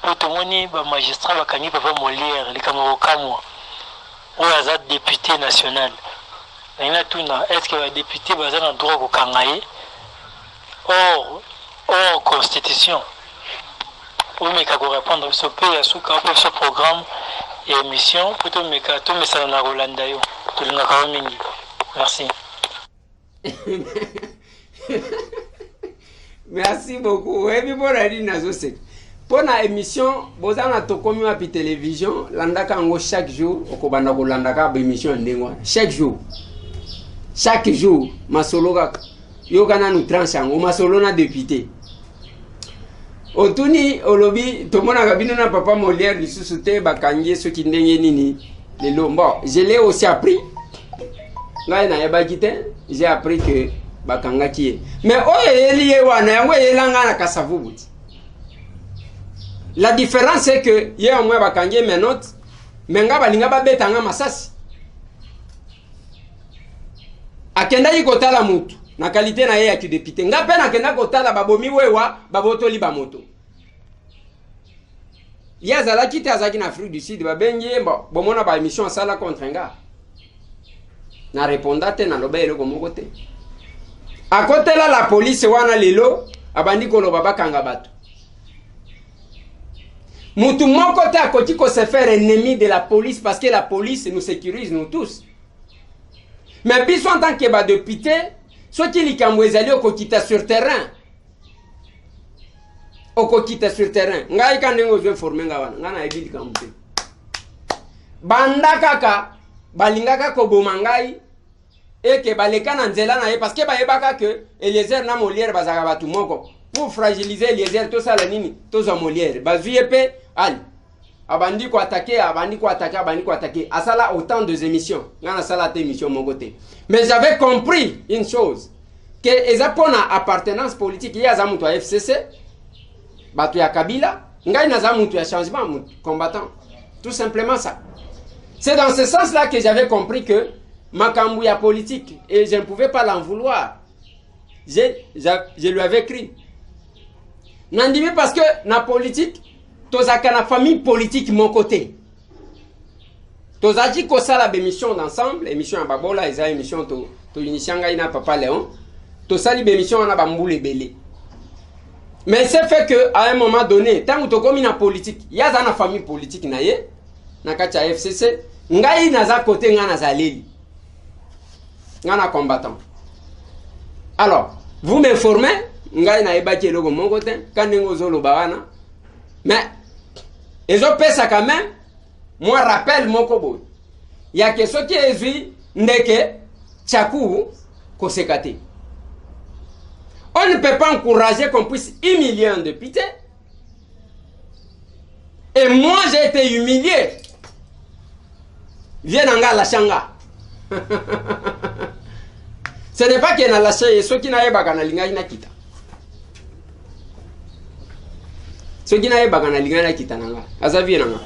Po tomoni ba magistrats bakangi papa Molière likambo ya kokamwa oyo aza depute national. Nalingi natuna est ce que ba deputes baza na droit kokanga ye hors hors constitution? Omeka ko repondre biso pe ya suka ope biso programme ya emission po tomeka tomesana na kolanda yo. Tolingaka yo mingi. Merci. Merci beaucoup. Oyebi mpo na nini nazoseka? Mpo na émission boza na Tokomi Wapi Télévision, landaka yango chaque jour, okobanda kolanda kaka baémission ya ndenge wana chaque jour, chaque jour masolo kaka. Yoka nanu tranche yango masolo na député otuni, olobi tomonaka bino na papa Molière lisusu te, bakangi ye soki ndenge nini lelo. Bon, je l'ai aussi appris, ngai nayebaki te, j'ai appris que bakangaki ye, mais oyo eyeli ye wana yango eyela ngai na Kasavubu ti. La différence est que ye au moins bakangi ye menotte, mais ngai balinga babeta nga masasi. Akendaki kotala mutu na qualité na ye ya kidepute, nga mpe nakenda kotala babomi wewa, babotoli bamoto. Ye azalaki te, azalaki na Afrique du Sud, babengi ye. Bon, bomona ba émission asala contre nga, na reponda te, naloba eloko moko te. Akotela la police wana, lelo abandi koloba bakanga bato. Mutu moko te akoki ko se faire ennemi de la police, parce que la police nous sécurise, nous tous. Mais biso en tant que badepute, soki likambo ezali, okokita sur terrain, okokita sur terrain. Ngai ka ndenge ozo informe nga wana, ngai nayebi likambo te. Banda kaka balingaka koboma ngai eke baleka na nzela na ye, parce que bayebaka ke Eliezer na Molière bazalaka bato moko. Pour fragiliser Eliezer, tosala nini? Tozwa Molière. Bazwi ye mpe ali abandi koatake, abandi koatake, abandi koatake, asala autant de émissions. Ngai nasala te émission moko te, mais j'avais compris une chose, ke eza mpona appartenance politique. Ye aza moto ya FCC, bato ya Kabila, ngai naza moto ya changement, moto combattant, tout simplement ça. C'est dans ce sens là que j'avais compris que makambo ya politique, et je ne pouvais pas l'en vouloir. Je lui avais écrit, nandimi, parce que na politique tozalaka na famille politique moko te. Tozalaki kosala bémission d'ensemble, émission ya babola, eza émission to toinisia ngai na papa Léon, tosali bémission wana bambula ebele. Mais c'est fait que à un moment donné, ntango tokomi na politique, ye aza na famille politique na ye na kati ya FCC, ngai naza kote, ngai nazaleli ngai na combattant. Alors vous m'informez, ngai nayebaki eloko moko te ka ndenge ozoloba wana, mais ezopesa quand même mwa rappel moko boye yake soki ezwi ndeke tchaku koseka te. On ne peut pas encourager qu'on puisse humilier un député, et moi j'ai été humilié. Viens na nga lâche nga, ce n'est pas que na lâche ye. Soki nayebaka, nalingaki nakita. Soki nayebaka, nalingaki nakita na nga, aza vie na nga,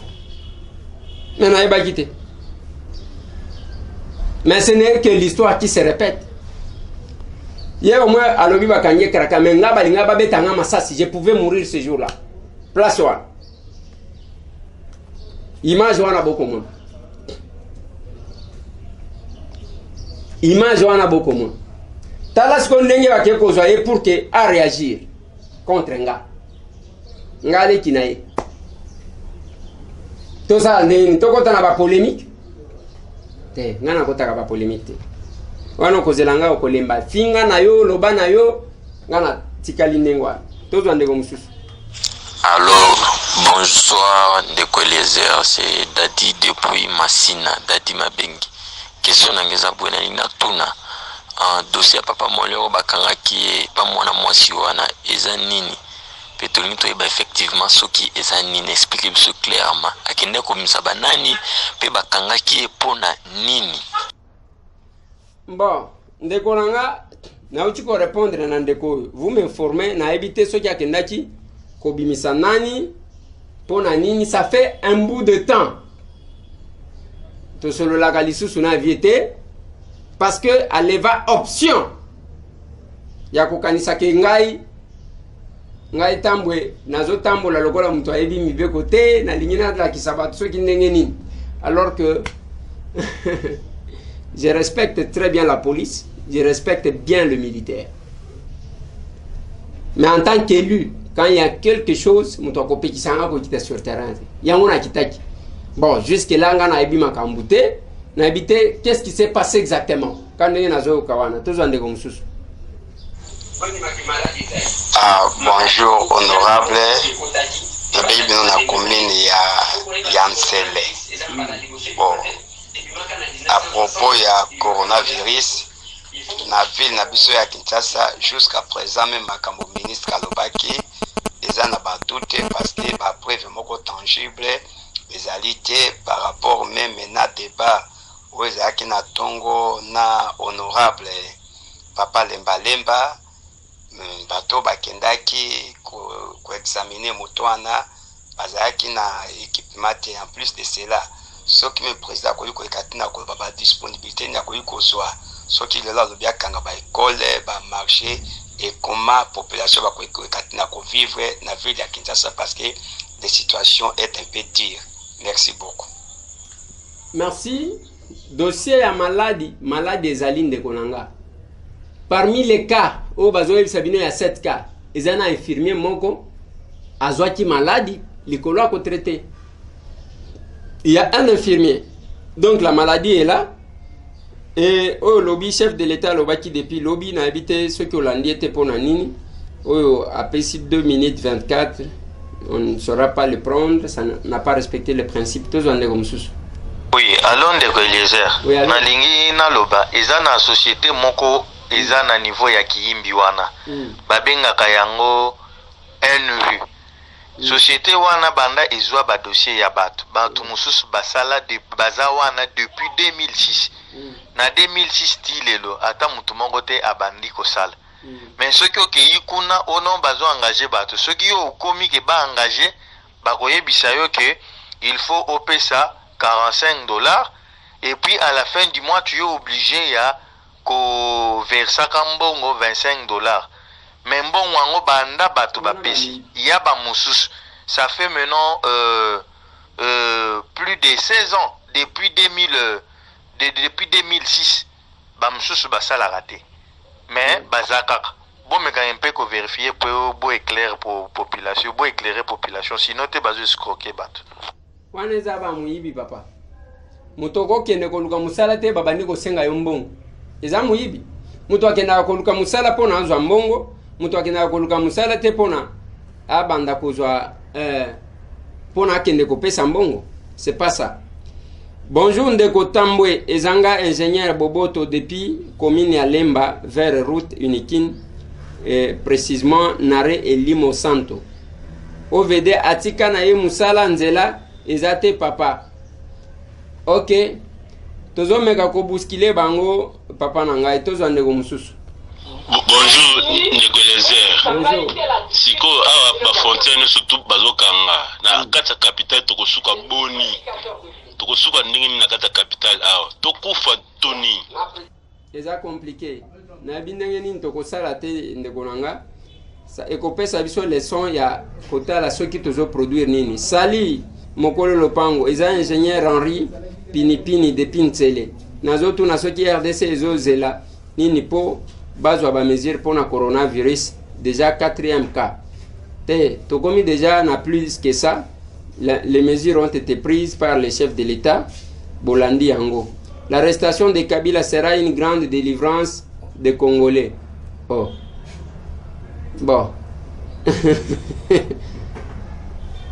mais nayebaki te. Mais ce n'est que l'histoire qui se répète. Ye au moins alobi bakangi ekraka, mais nga balinga babeta nga masasi, je pouvais mourir ce jour là place wana. Image wana bokomona, image wana bokomona. Tala sikoyo ndenge bake kozwa ye pour ke aréagir contre nga. Nga aleki na ye, tosala ndenge nini? Tokɔta na bapolémique te, nga nakɔtaka bapolémique te. Wana okozela nga, okolemba finga na yo, loba na yo, nga natikali ndenge wana. Tozwa ndeko mosusu. Allô, bonsoir ndeko Eliezer, c'est Dadi depuis Masina, Dadi Mabengi. Question na nga eza boye, nalingi natuna dossier ya papa Molière oyo bakangaki ye pa mwana mwasi wana eza nini? Mpe tolingi toyeba effectivement soki eza nini, explique biso clairement. Akende komisa banani mpe bakangaki ye mpo na nini? Bon, ndeko na nga, nauti korépondre na ndeko oyo. Vous m'informez, nayebi te soki akendaki kobimisa nani, mpo na nini. Ça fait un bout de temps tosololaka lisusu na vie te, parce que aleva option ya kokanisa ke ngai. Ngai Tambwe nazotambola lokola moto ayebi mibeko te, nalingi nalakisa bato soki ndenge nini, alors que je respecte très bien la police, je respecte bien le militaire. Mais en tant qu'élu, quand il y a quelque chose, moto akopekisa nga kokita sur terrain te. Yango nakitaki. Bon, jusque là nga nayebi makambo te, nayebi te qu'est-ce qui s'est passé exactement. Ka ndenge nazoyoka wana, tozwa ndeko mosusu. Ah, bonjour honorable, nabeyi bino na commune ya, ya Nsele. Bon, à propos ya coronavirus na ville na biso ya Kinshasa jusqu'à présent meme makambo ministre alobaki eza na ba doute parce que ba preuve moko tangible ezali te par rapport meme na débat oyo ezalaki na tongo na honorable papa Lemba Lemba bato bakendaki ko examiner moto wana bazalaki na equipement te. En plus de cela, soki meme president akoki koleka te na koloba ba disponibilité nini akoki kozwa soki lelo alobi akanga ba ekole, ba marché et comment population bakoki koleka te na kovivre na ville ya Kinshasa parce que la situation est un peu dure. Merci beaucoup. Merci. Dossier ya maladi, maladi ezali ndeko na nga. Parmi les cas oyo bazoyebisa bino ya 7 cas, eza na infirmier moko azwaki maladi likolo ya kotraite. Il y a un infirmier. Donc la maladie est là. Et oyo lobi chef de l'État alobaki depuis lobi nayebi te soki olandi ye te mpo na nini oyo apesi 2 minutes 24 on ne saura pas le prendre, ça n'a pas respecté le principe. Tozwa ndeko mosusu. Oui, allo ndeko Eliezer. Oui, allo. Nalingi naloba eza na société moko eza na niveau ya kiyimbi wana. Babengaka yango NU. Société wana banda ezwa ba dossier ya bato, bato mosusu basala de, baza wana depuis 2006. Na 2006 ti lelo ata moto moko te abandi kosala. Mais soki okeyi kuna oh non bazo engager bato, soki yo okomi ke ba engager, bakoyebisa yo ke il faut opesa 45 dollars et puis à la fin du mois tu es oblige ya ko versaka mbongo 25 dollars. Mais mbongo yango banda bato bapesi ya ba mosusu ça fait maintenant euh, euh, plus de 16 ans depuis 2000 euh, de, depuis 2006 ba mosusu basalaka te mais baza kaka. Bomeka un peu ko verifier po bo eclaire po population, bo eclairer population sinon te bazo escroquer bato. Wana eza ba moyibi papa. Moto okokende koluka mosala te babandi kosenga yo mbongo. Eza moyibi. Moto akendaka koluka mosala mpo na azwa mbongo, moto akendaka koluka mosala te mpo na abanda kozwa eh, mpo na akende kopesa mbongo. C'est pas ça. Bonjour ndeko Tambwe, eza nga ingénieur Boboto depuis commune ya Lemba vers route Unikin, eh, précisément Nare Elimo Santo. OVD atika na ye musala nzela eza te papa. Ok, tozomeka kobuskile bango papa na ngai, tozwa ndeko mosusu. Bonjour ndeko Eliezer. Bonjour. Sikoyo awa ba frontière nyonso tout bazokanga na kati ya capitale, tokosuka boni? Tokosuka ndenge nini na kati ya capitale awa? Tokufa to nini? Eza compliqué, nayebi ndenge nini tokosala te ndeko na nga. Ekopesa biso leçon ya kotala soki tozo produire nini. Sali mokolo lopango eza ingénieur Henri Pinipini depuis Nsele. Nazotuna soki RDC ezozela nini po bazwa ba mesure pona coronavirus, déjà 4e cas te, tokomi déjà na plus que ça. Les mesures ont été prises par le chef de l'État, bolandi yango. L'arrestation de Kabila sera une grande délivrance des Congolais. Oh. Bon.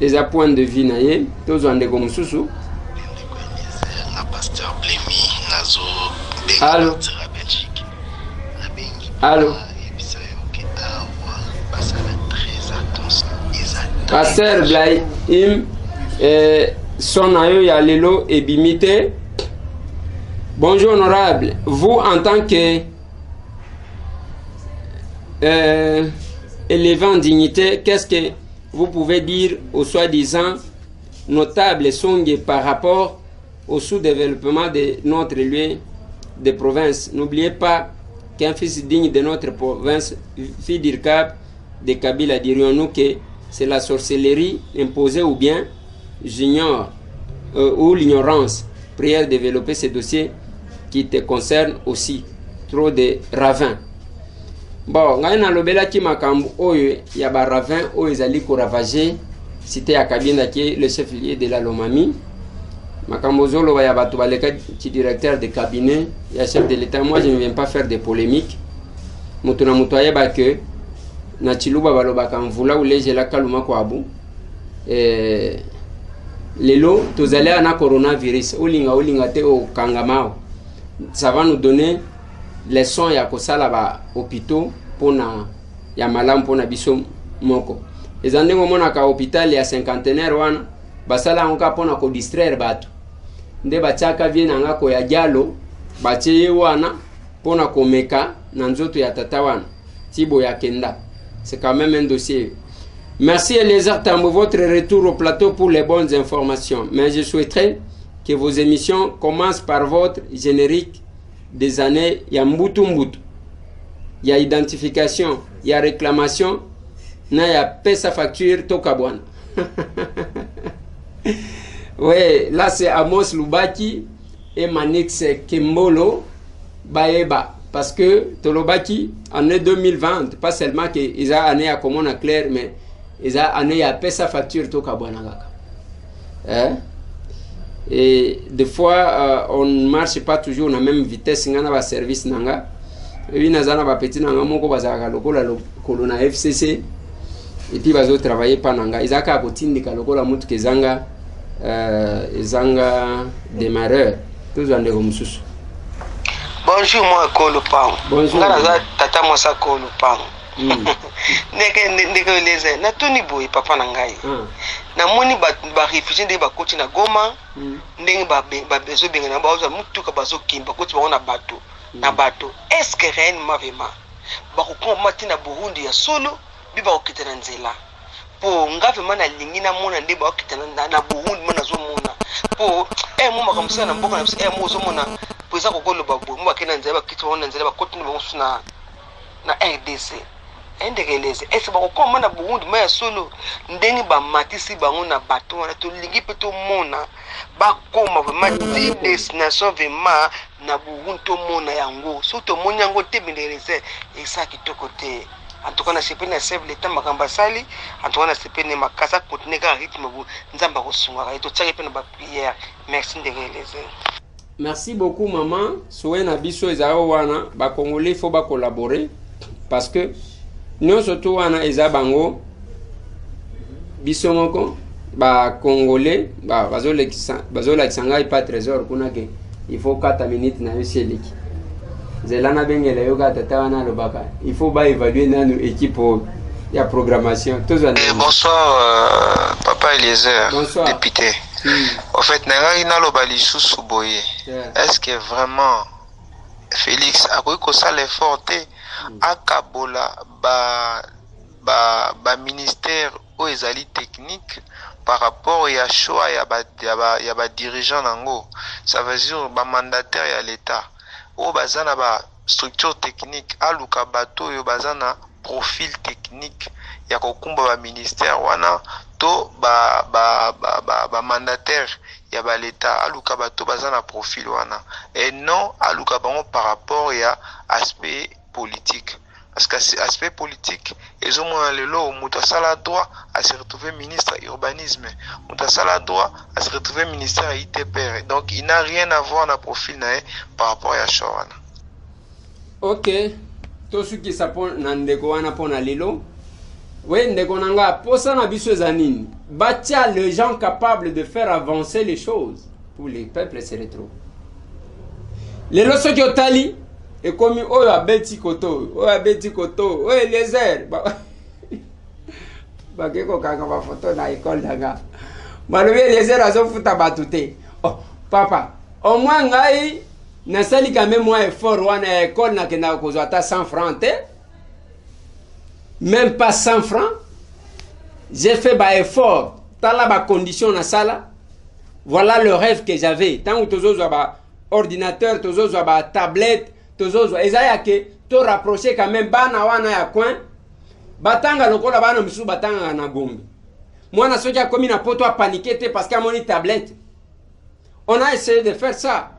Eza point de vue na ye, tozwa ndeko mosusu. Pasteur Blemi nazo benga Allo. partir ya Belgique nabengi Allo. yebisa yo ke awa basala très attention eza Pasteur Blaim, eh, son na yo ya lelo ebimi te. Bonjour honorable, vous en tant que élevé en dignité, qu'est-ce que vous pouvez dire aux soi-disant notables Songe par rapport au sous-développement de notre lieu de province? N'oubliez pas qu'un fils digne de notre province, Fidirkab, de Kabila, dirions-nous que c'est la sorcellerie imposée ou bien j'ignore ou l'ignorance? Prière développer ce dossier qui te concerne aussi. Trop de ravins. Bon, ngai nalobelaki makambo oyo ya ba ravins oyo ezali ko ravager cité ya Kabinda qui est le chef lieu de la Lomami. Makambo ozoloba ya bato balekaki directeur de cabinet ya chef de l'État, moi je ne viens pas faire des polémiques. Moto na moto ayeba que na Tshiluba balobaka mvula ulejela kaluma kwabu. Lelo tozali awa na coronavirus, olinga olinga te okangama awa. Ça va nous donner leçon ya kosala ba hôpitaux mpona ya malamu mpona biso moko. Eza ndenge omonaka hôpital ya cinquantenaire wana basala yango kaka mpona kodistraire bato, nde batiaka vie na nga koya dialo batie ye wana mpona komeka na nzoto ya tata wana Tibo ya kenda. C'est quand même un dossier. Merci Eliezer Tambwe, votre retour au plateau pour les bonnes informations. Mais je souhaiterais que vos émissions commencent par votre générique des années ya mbutu mbutu, ya identification, ya réclamation, na ya pesa facture tokabwana. Ouais, là c'est Amos Lubaki et Manix Kembolo Baeba. Parce que tolobaki année 2020, pas seulement que eza année ya komona clair, mais eza année ya pesa facture tokabwana kaka. Eh? Et des fois on ne marche pas toujours na même vitesse nga na ba service nanga. Ebi naza na ba petit nanga moko bazalaka lokola lokolo na FCC et puis bazo travailler pa nanga. Eza kaka kotindika lokola mutuka ezanga démarreur. Tozwa ndeko mosusu. Bonjour moi Kolo Pango. Bonjour. Nga naza tata mwasa Kolo Pango. Ndeke ndeke eleze natuni boye papa na ngai. Namoni ba réfugiés ndenge bakoti na Goma, ndenge bazobengana bazwa mutuka bazokimba bakoti bango na bato na bato. Est-ce que réellement vraiment bakokoma mati na Burundi ya solo bi bakokita na nzela? Po nga vraiment nalingi namona nde bakokita na Burundi mo nazomona. Po mo makambo mosusu na mboka na biso, mo ozomona po eza kokoloba boye, mo bakei na nzela, bakiti bango na nzela, bakoti na bango mosusu na RDC. Ndeke eleze. Est-ce bakokoma na Burundi ma ya solo ndenge bamatisi bango na bato wana? Tolingi mpe tomona bakoma vraiment ti destination vraiment na Burundi, tomona yango. Soki tomoni yango te, bendeleze eza kitoko te. En tout cas, nasepeli na chef l'État makambo asali. En tout cas, nasepeli na makasi, akontinue kaka rythme boye, Nzambe akosungaka ye. Totiaki mpe na baprière. Merci ndenge eleze. Merci beaucoup maman. Souhait na biso ezala wana ba Congolais faut ba collaborer parce que nyonso to wana eza bango biso moko ba Congolais ba bazolakisa ngai pa trésor kuna ke il faut kata minute na yo si eleki. Nzela nabengela yo kaka tata wana alobaka il faut ba évaluer nanu équipe oyo ya programmation. Tozwa Eh, bonsoir papa Eliezer. Bonsoir. Député. En fait, nangaki naloba lisusu boye. Est-ce que vraiment Félix akoki kosala effort te akabola ba ministère oyo ezali technique par rapport ya choix ya ba dirigeant nango? Ça veut dire ba mandataire ya l'État oyo baza na ba structure technique, aluka bato oyo baza na profil technique ya kokumba ba ministère wana to ba mandataire ya ba l'État, aluka bato baza na profil wana et non aluka bango par rapport ya aspect politique. Parce que aspect politique ezomona lelo moto asala droit a se retrouver ministre urbanisme, moto asala droit a se retrouver ministère ya ITPR, donc il n'a rien à voir na profil na ye par rapport ya choix wana. Ok, tosukisa po na ndeko wana po na lelo. We ndeko na nga, posa na biso eza nini? Batia les gens capables de faire avancer les choses pour les peuples se retrouvent. Lelo soki otali ekomi oyo abeti koto, oyo abeti koto, oyo Eliezer. Bake kokanga ba photo na école na nga. Balobi Eliezer azofuta bato te. Oh, papa, au moins ngai nasali quand même moi effort wana ya école, nakendaka kozwa ata 100 francs te. Même pas 100 francs. J'ai fait ba effort. Tala ba condition na sala. Voilà le rêve que j'avais. Tant que tozozwa ba ordinateur, tozozwa ba tablette, tozozwa. Eza ya ke to rapprocher quand même bana wana ya coin. Batanga lokola bana mosusu batangaka na Gombe. Mwana soki akomi na poto apanike te parce que amoni tablette. On a essayé de faire ça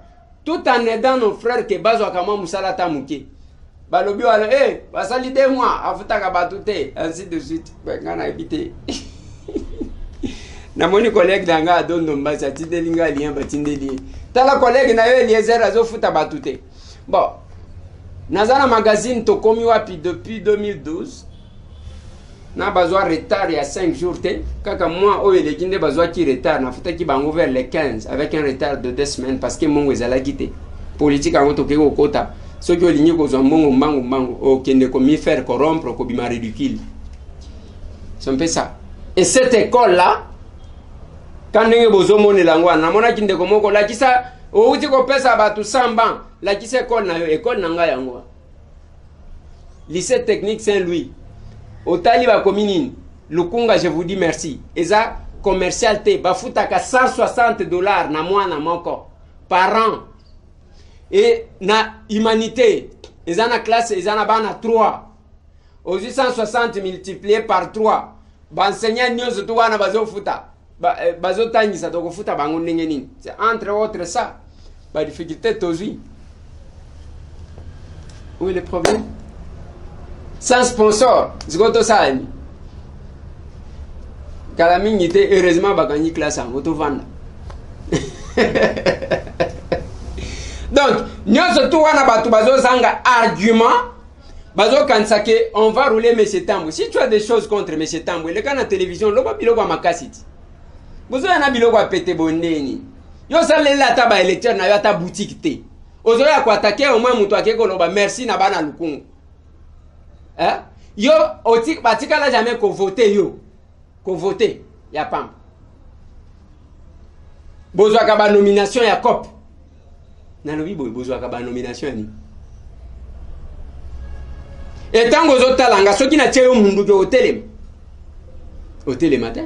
tout en aidant nos frères que bazwaka mwa mosala ata moke. Balobi wana eh basali deux mois afutaka bato te ainsi de suite. Ngai nayebi te. Namoni collègue na ngai Adondo Mbasi atindeli ngai lien batindeli ye. Tala collègue na yo Eliezer azofuta bato te. Bon, naza na magazine tokomi wapi depuis 2012 na bazwa retard ya 5 jours te kaka mois oyo eleki nde bazwaki retard nafutaki bango vers le 15 avec un retard de 2 semaines parce que mbongo ezalaki te politique yango tokoki kokota soki olingi kozwa mbongo mbangu mbangu okende komifaire corrompre okobima ridicule. C'est un peu ça. Et cette école là ka ndenge bozomonela yango wana namonaki ndeko moko lakisa outi kopesa bato 100 ban lakisa ekole na yo ekole na ngai yango wana lycée technique saint louis otali bakomi nini lukunga je vous dis merci eza commercial te bafutaka 160 dollars na mwana moko par an e na humanité eza na classe eza na bana 3 ozwi 160 multiplié par 3 baenseignant nyonso tu wana bazofuta bazotangisa tokofuta bango ndenge nini? C'est entre autres ça badifficulté tozwi. Où est le problème? Sans sponsor sikoyo tosala nini? Kala mingi te heureusement bakangi classe yango tovanda. Donc nyonso tu wana bato bazozanga argument bazokanisa ke on va rouler monsieur Tambwe. Si tu as des choses contre monsieur Tambwe, leka na télévision loba biloko ya makasi ti. Bozoya na biloko ya pete bondeni. Yo osalela ata ba électeur na yo ata boutique te. Ozoya ko attaquer au moins moto ake koloba merci na bana lukungu. Eh? Yo oti batikala jamais ko voter yo. Ko voter ya pamba. Bozwaka ba nomination ya COP. Nalobi boye bozwaka ba nomination ya nini? E ntango ozotala nga soki natie yo munduki otelema. Otelema te.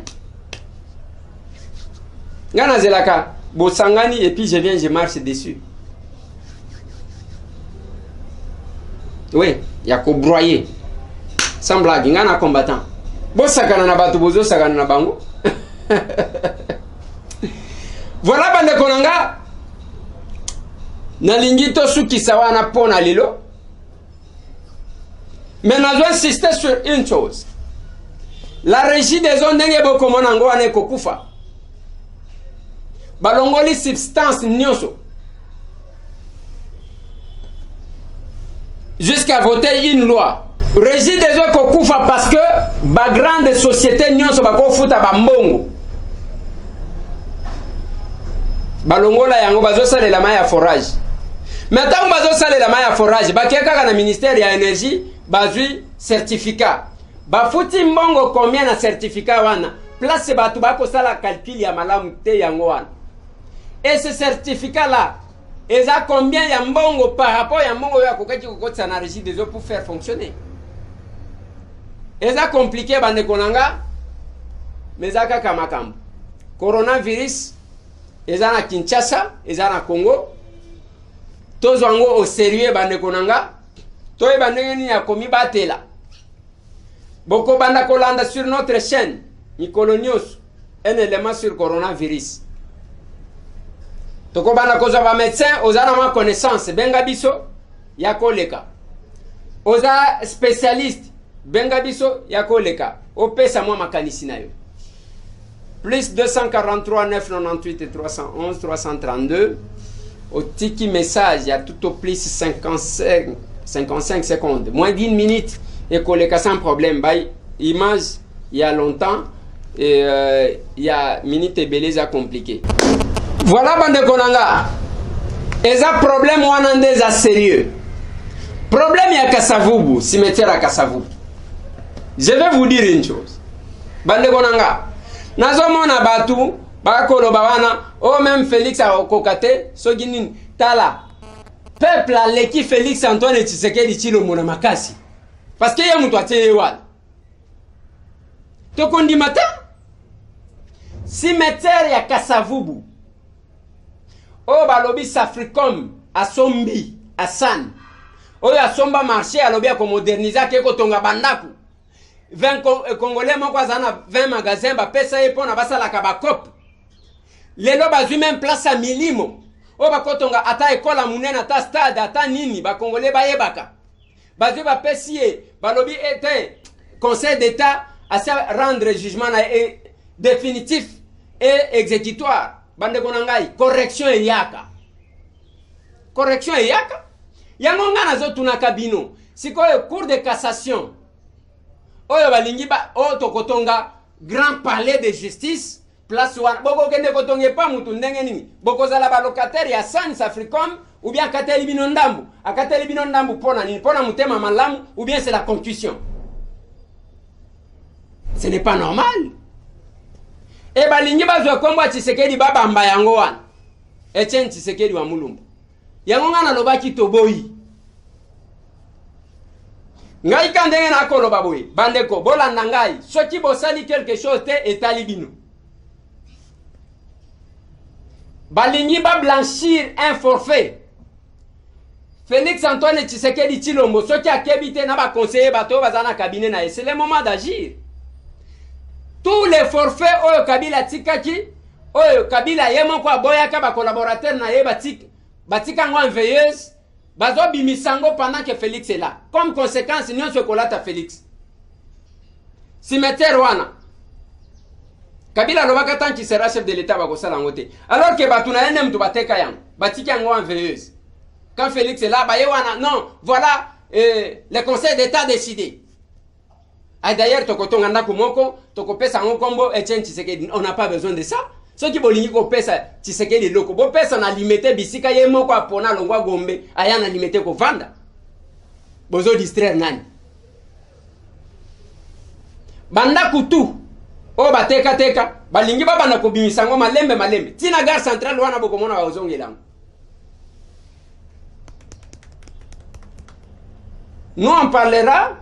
Nga nazelaka bosangani et puis je viens je marche dessus. Oui, ya ko broyer. Sans blague, nga na combattant. Bosakana na bato bozosakana na bango. Voilà bandeko na nga nalingi tosukisa wana mpo na lelo mais nazo insister sur une chose. La régie des eaux ndenge bokomona yango wana ekokufa. Balongoli substance nyonso jusqu'à voter une loi. Régie des eaux ekokufa parce que ba grande société nyonso bakofuta ba mbongo. Balongola yango bazosalela mai ya forage. Mais ntango bazosalela mai ya forage bakei kaka na ministère ya énergie bazwi certificat. Bafuti mbongo combien na certificat wana? Place bato bakosala calcul ya malamu te yango wana. Et ce certificat là eza combien ya mbongo par rapport ya mbongo oyo akokaki kokotisa na régie des eaux pour faire fonctionner? Eza compliqué bandeko na nga, mais eza kaka makambo. Coronavirus eza na Kinshasa, eza na Congo. Tozwa yango au sérieux bandeko na nga, toyeba ndenge nini ya komibatela. Bokobanda kolanda sur notre chaîne mikolo nyonso un élément sur coronavirus. Tokobanda kozwa ba médecin, oza na mwa connaissance, benga biso ya koleka. Oza spécialiste, benga biso ya koleka, opesa mwa makanisi na yo. Plus 243 998 311 332 otiki message ya tout au plus 55 secondes, moins d'une minute ekoleka sans problème. Ba image il y a longtemps et il y a minute ebele eza compliqué. Voilà bandeko na nga, eza problème wana nde eza sérieux. Problème ya Kasavubu, cimetière ya Kasavubu. Je vais vous dire une chose. Bandeko na nga, nazomona batu bakoloba wana oh même Félix akokoka te soki nini. Tala, peuple aleki Félix Antoine Tshisekedi Tshilombo na makasi parce que ye moto atie ye wana. Tokondima te cimetière ya Kasavubu oyo balobi Safricom asombi Hassan oyo asomba marché alobi akomodernize ake kotonga bandako. 20 congolais moko aza na 20 magasin bapesa ye mpo na basalaka bacope. Lelo bazwi meme place ya milimo oyo bakotonga ata ekola monene, ata stade, ata nini, bakongole bayebaka. Bazwi bapesi ye, balobi ete conseil d'État asi rendre jugement na ye définitif et exécutoire. Bandeko na ngai, correction eyaka, correction eyaka. Yango ngai nazotunaka bino sikoyo, cour de cassation oyo balingi ba oyo tokotonga grand palais de justice, place wana bokokende kotonga epa mutu ndenge nini? Bokozala balocataire ya Sans Africom ou bien akateli bino ndambu? Akateli bino ndambu mpo na nini? Mpo na motema malamu ou bien c'est la concussion? Ce n'est pas normal. E balingi bazwa nkombo ya Tshisekedi babamba yango wana, Etienne Tshisekedi wa Mulumba. Yango ngai nalobaki toboyi. Ngai ka ndenge nakoloba boye, bandeko bolanda ngai, soki bosali quelque chose te etali bino. Balingi ba blanchir un forfait. Félix Antoine Tshisekedi Tshilombo soki akebi te na ba conseiller, bato oyo baza na cabinet na ye, c'est le moment d'agir. Tous les forfaits oyo Kabila atikaki, oyo Kabila ye moko aboyaka ba collaborateur na ye batika, batika yango en veilleuse, bazobimisa yango pendant que Félix est là. Comme conséquence nyonso ekolata Félix. Cimetière wana Kabila alobaka tant qu'il sera chef de l'État bakosala yango te, alors que bato na ye nde moto bateka yango, batiki yango en veilleuse. Quand Félix est là, baye wana non, voilà, le conseil d'État a décidé. Ah, d'ailleurs tokotonga ndako moko, tokopesa yango nkombo Etienne Tshisekedi. On n'a pas besoin de ça. Soki bolingi kopesa Tshisekedi eloko, bopesa na Limete, bisika ye moko apona alongwa Gombe aya na Limete kovanda. Bozo distraire nani? Bandako tu oyo batekateka balingi babanda kobimisa yango malembe malembe ntina gare centrale wana, bokomona bakozongela yango. Nous en parlera.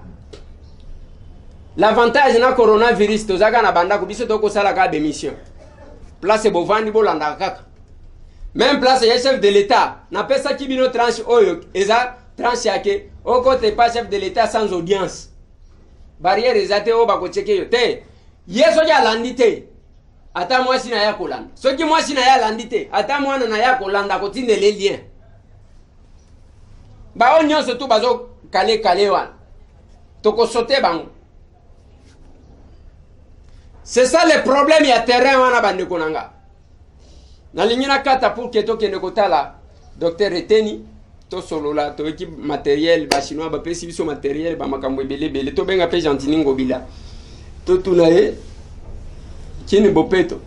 L'avantage na coronavirus, tozalaka na bandako, biso tokosala kaka bémission. Place bovandi bolandaka kaka même place ya chef de l'État. Napesaki bino tranche oyo eza tranche yake okote pa chef de l'État sans audience, barrière eza te oyo bakocheke yo te. Ye soki alandi te, ata mwasi na ye akolanda. Soki mwasi na ye alandi te, ata mwana na ye akolanda, akotindela lien. Bao nyonso tu bazokale kale wana, tokosote bango. C'est ça le problème ya terrain wana. Bandeko na nga, nalingi nakata pour ke tokende kotala docteur Eteni, tosolola. Toyoki matériel, bachinois bapesi biso matériel, bamakambo ebele ebele. Tobenga mpe Gentini Ngobila, totuna ye kini bopeto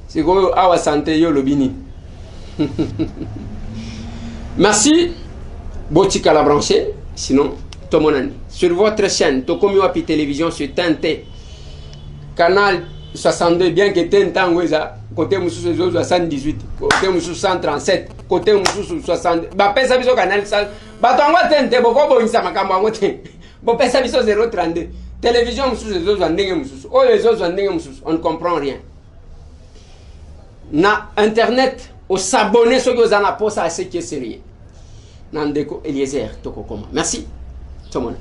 sikoyo awa sante yo olobi nini. Merci, botikala branché, sinon tomonani sur votre chaîne Tokomi Wapi Télévision sur TNT canal 62, bien que te ntango eza kote mosusu ezozwa 118, kote mosusu 137, kote mosusu 60. Bapesa biso canal, bato yango te nte bokobongisa makambo yango te. Bopesa biso 032. Télévision mosusu ezozwa ndenge mosusu, oyo ezozwa ndenge mosusu, on ne comprend rien. Na internet osabone soki oza na posa ya ce qui est sérieux na ndeko Eliezer. Tokokoma. Merci, tomona.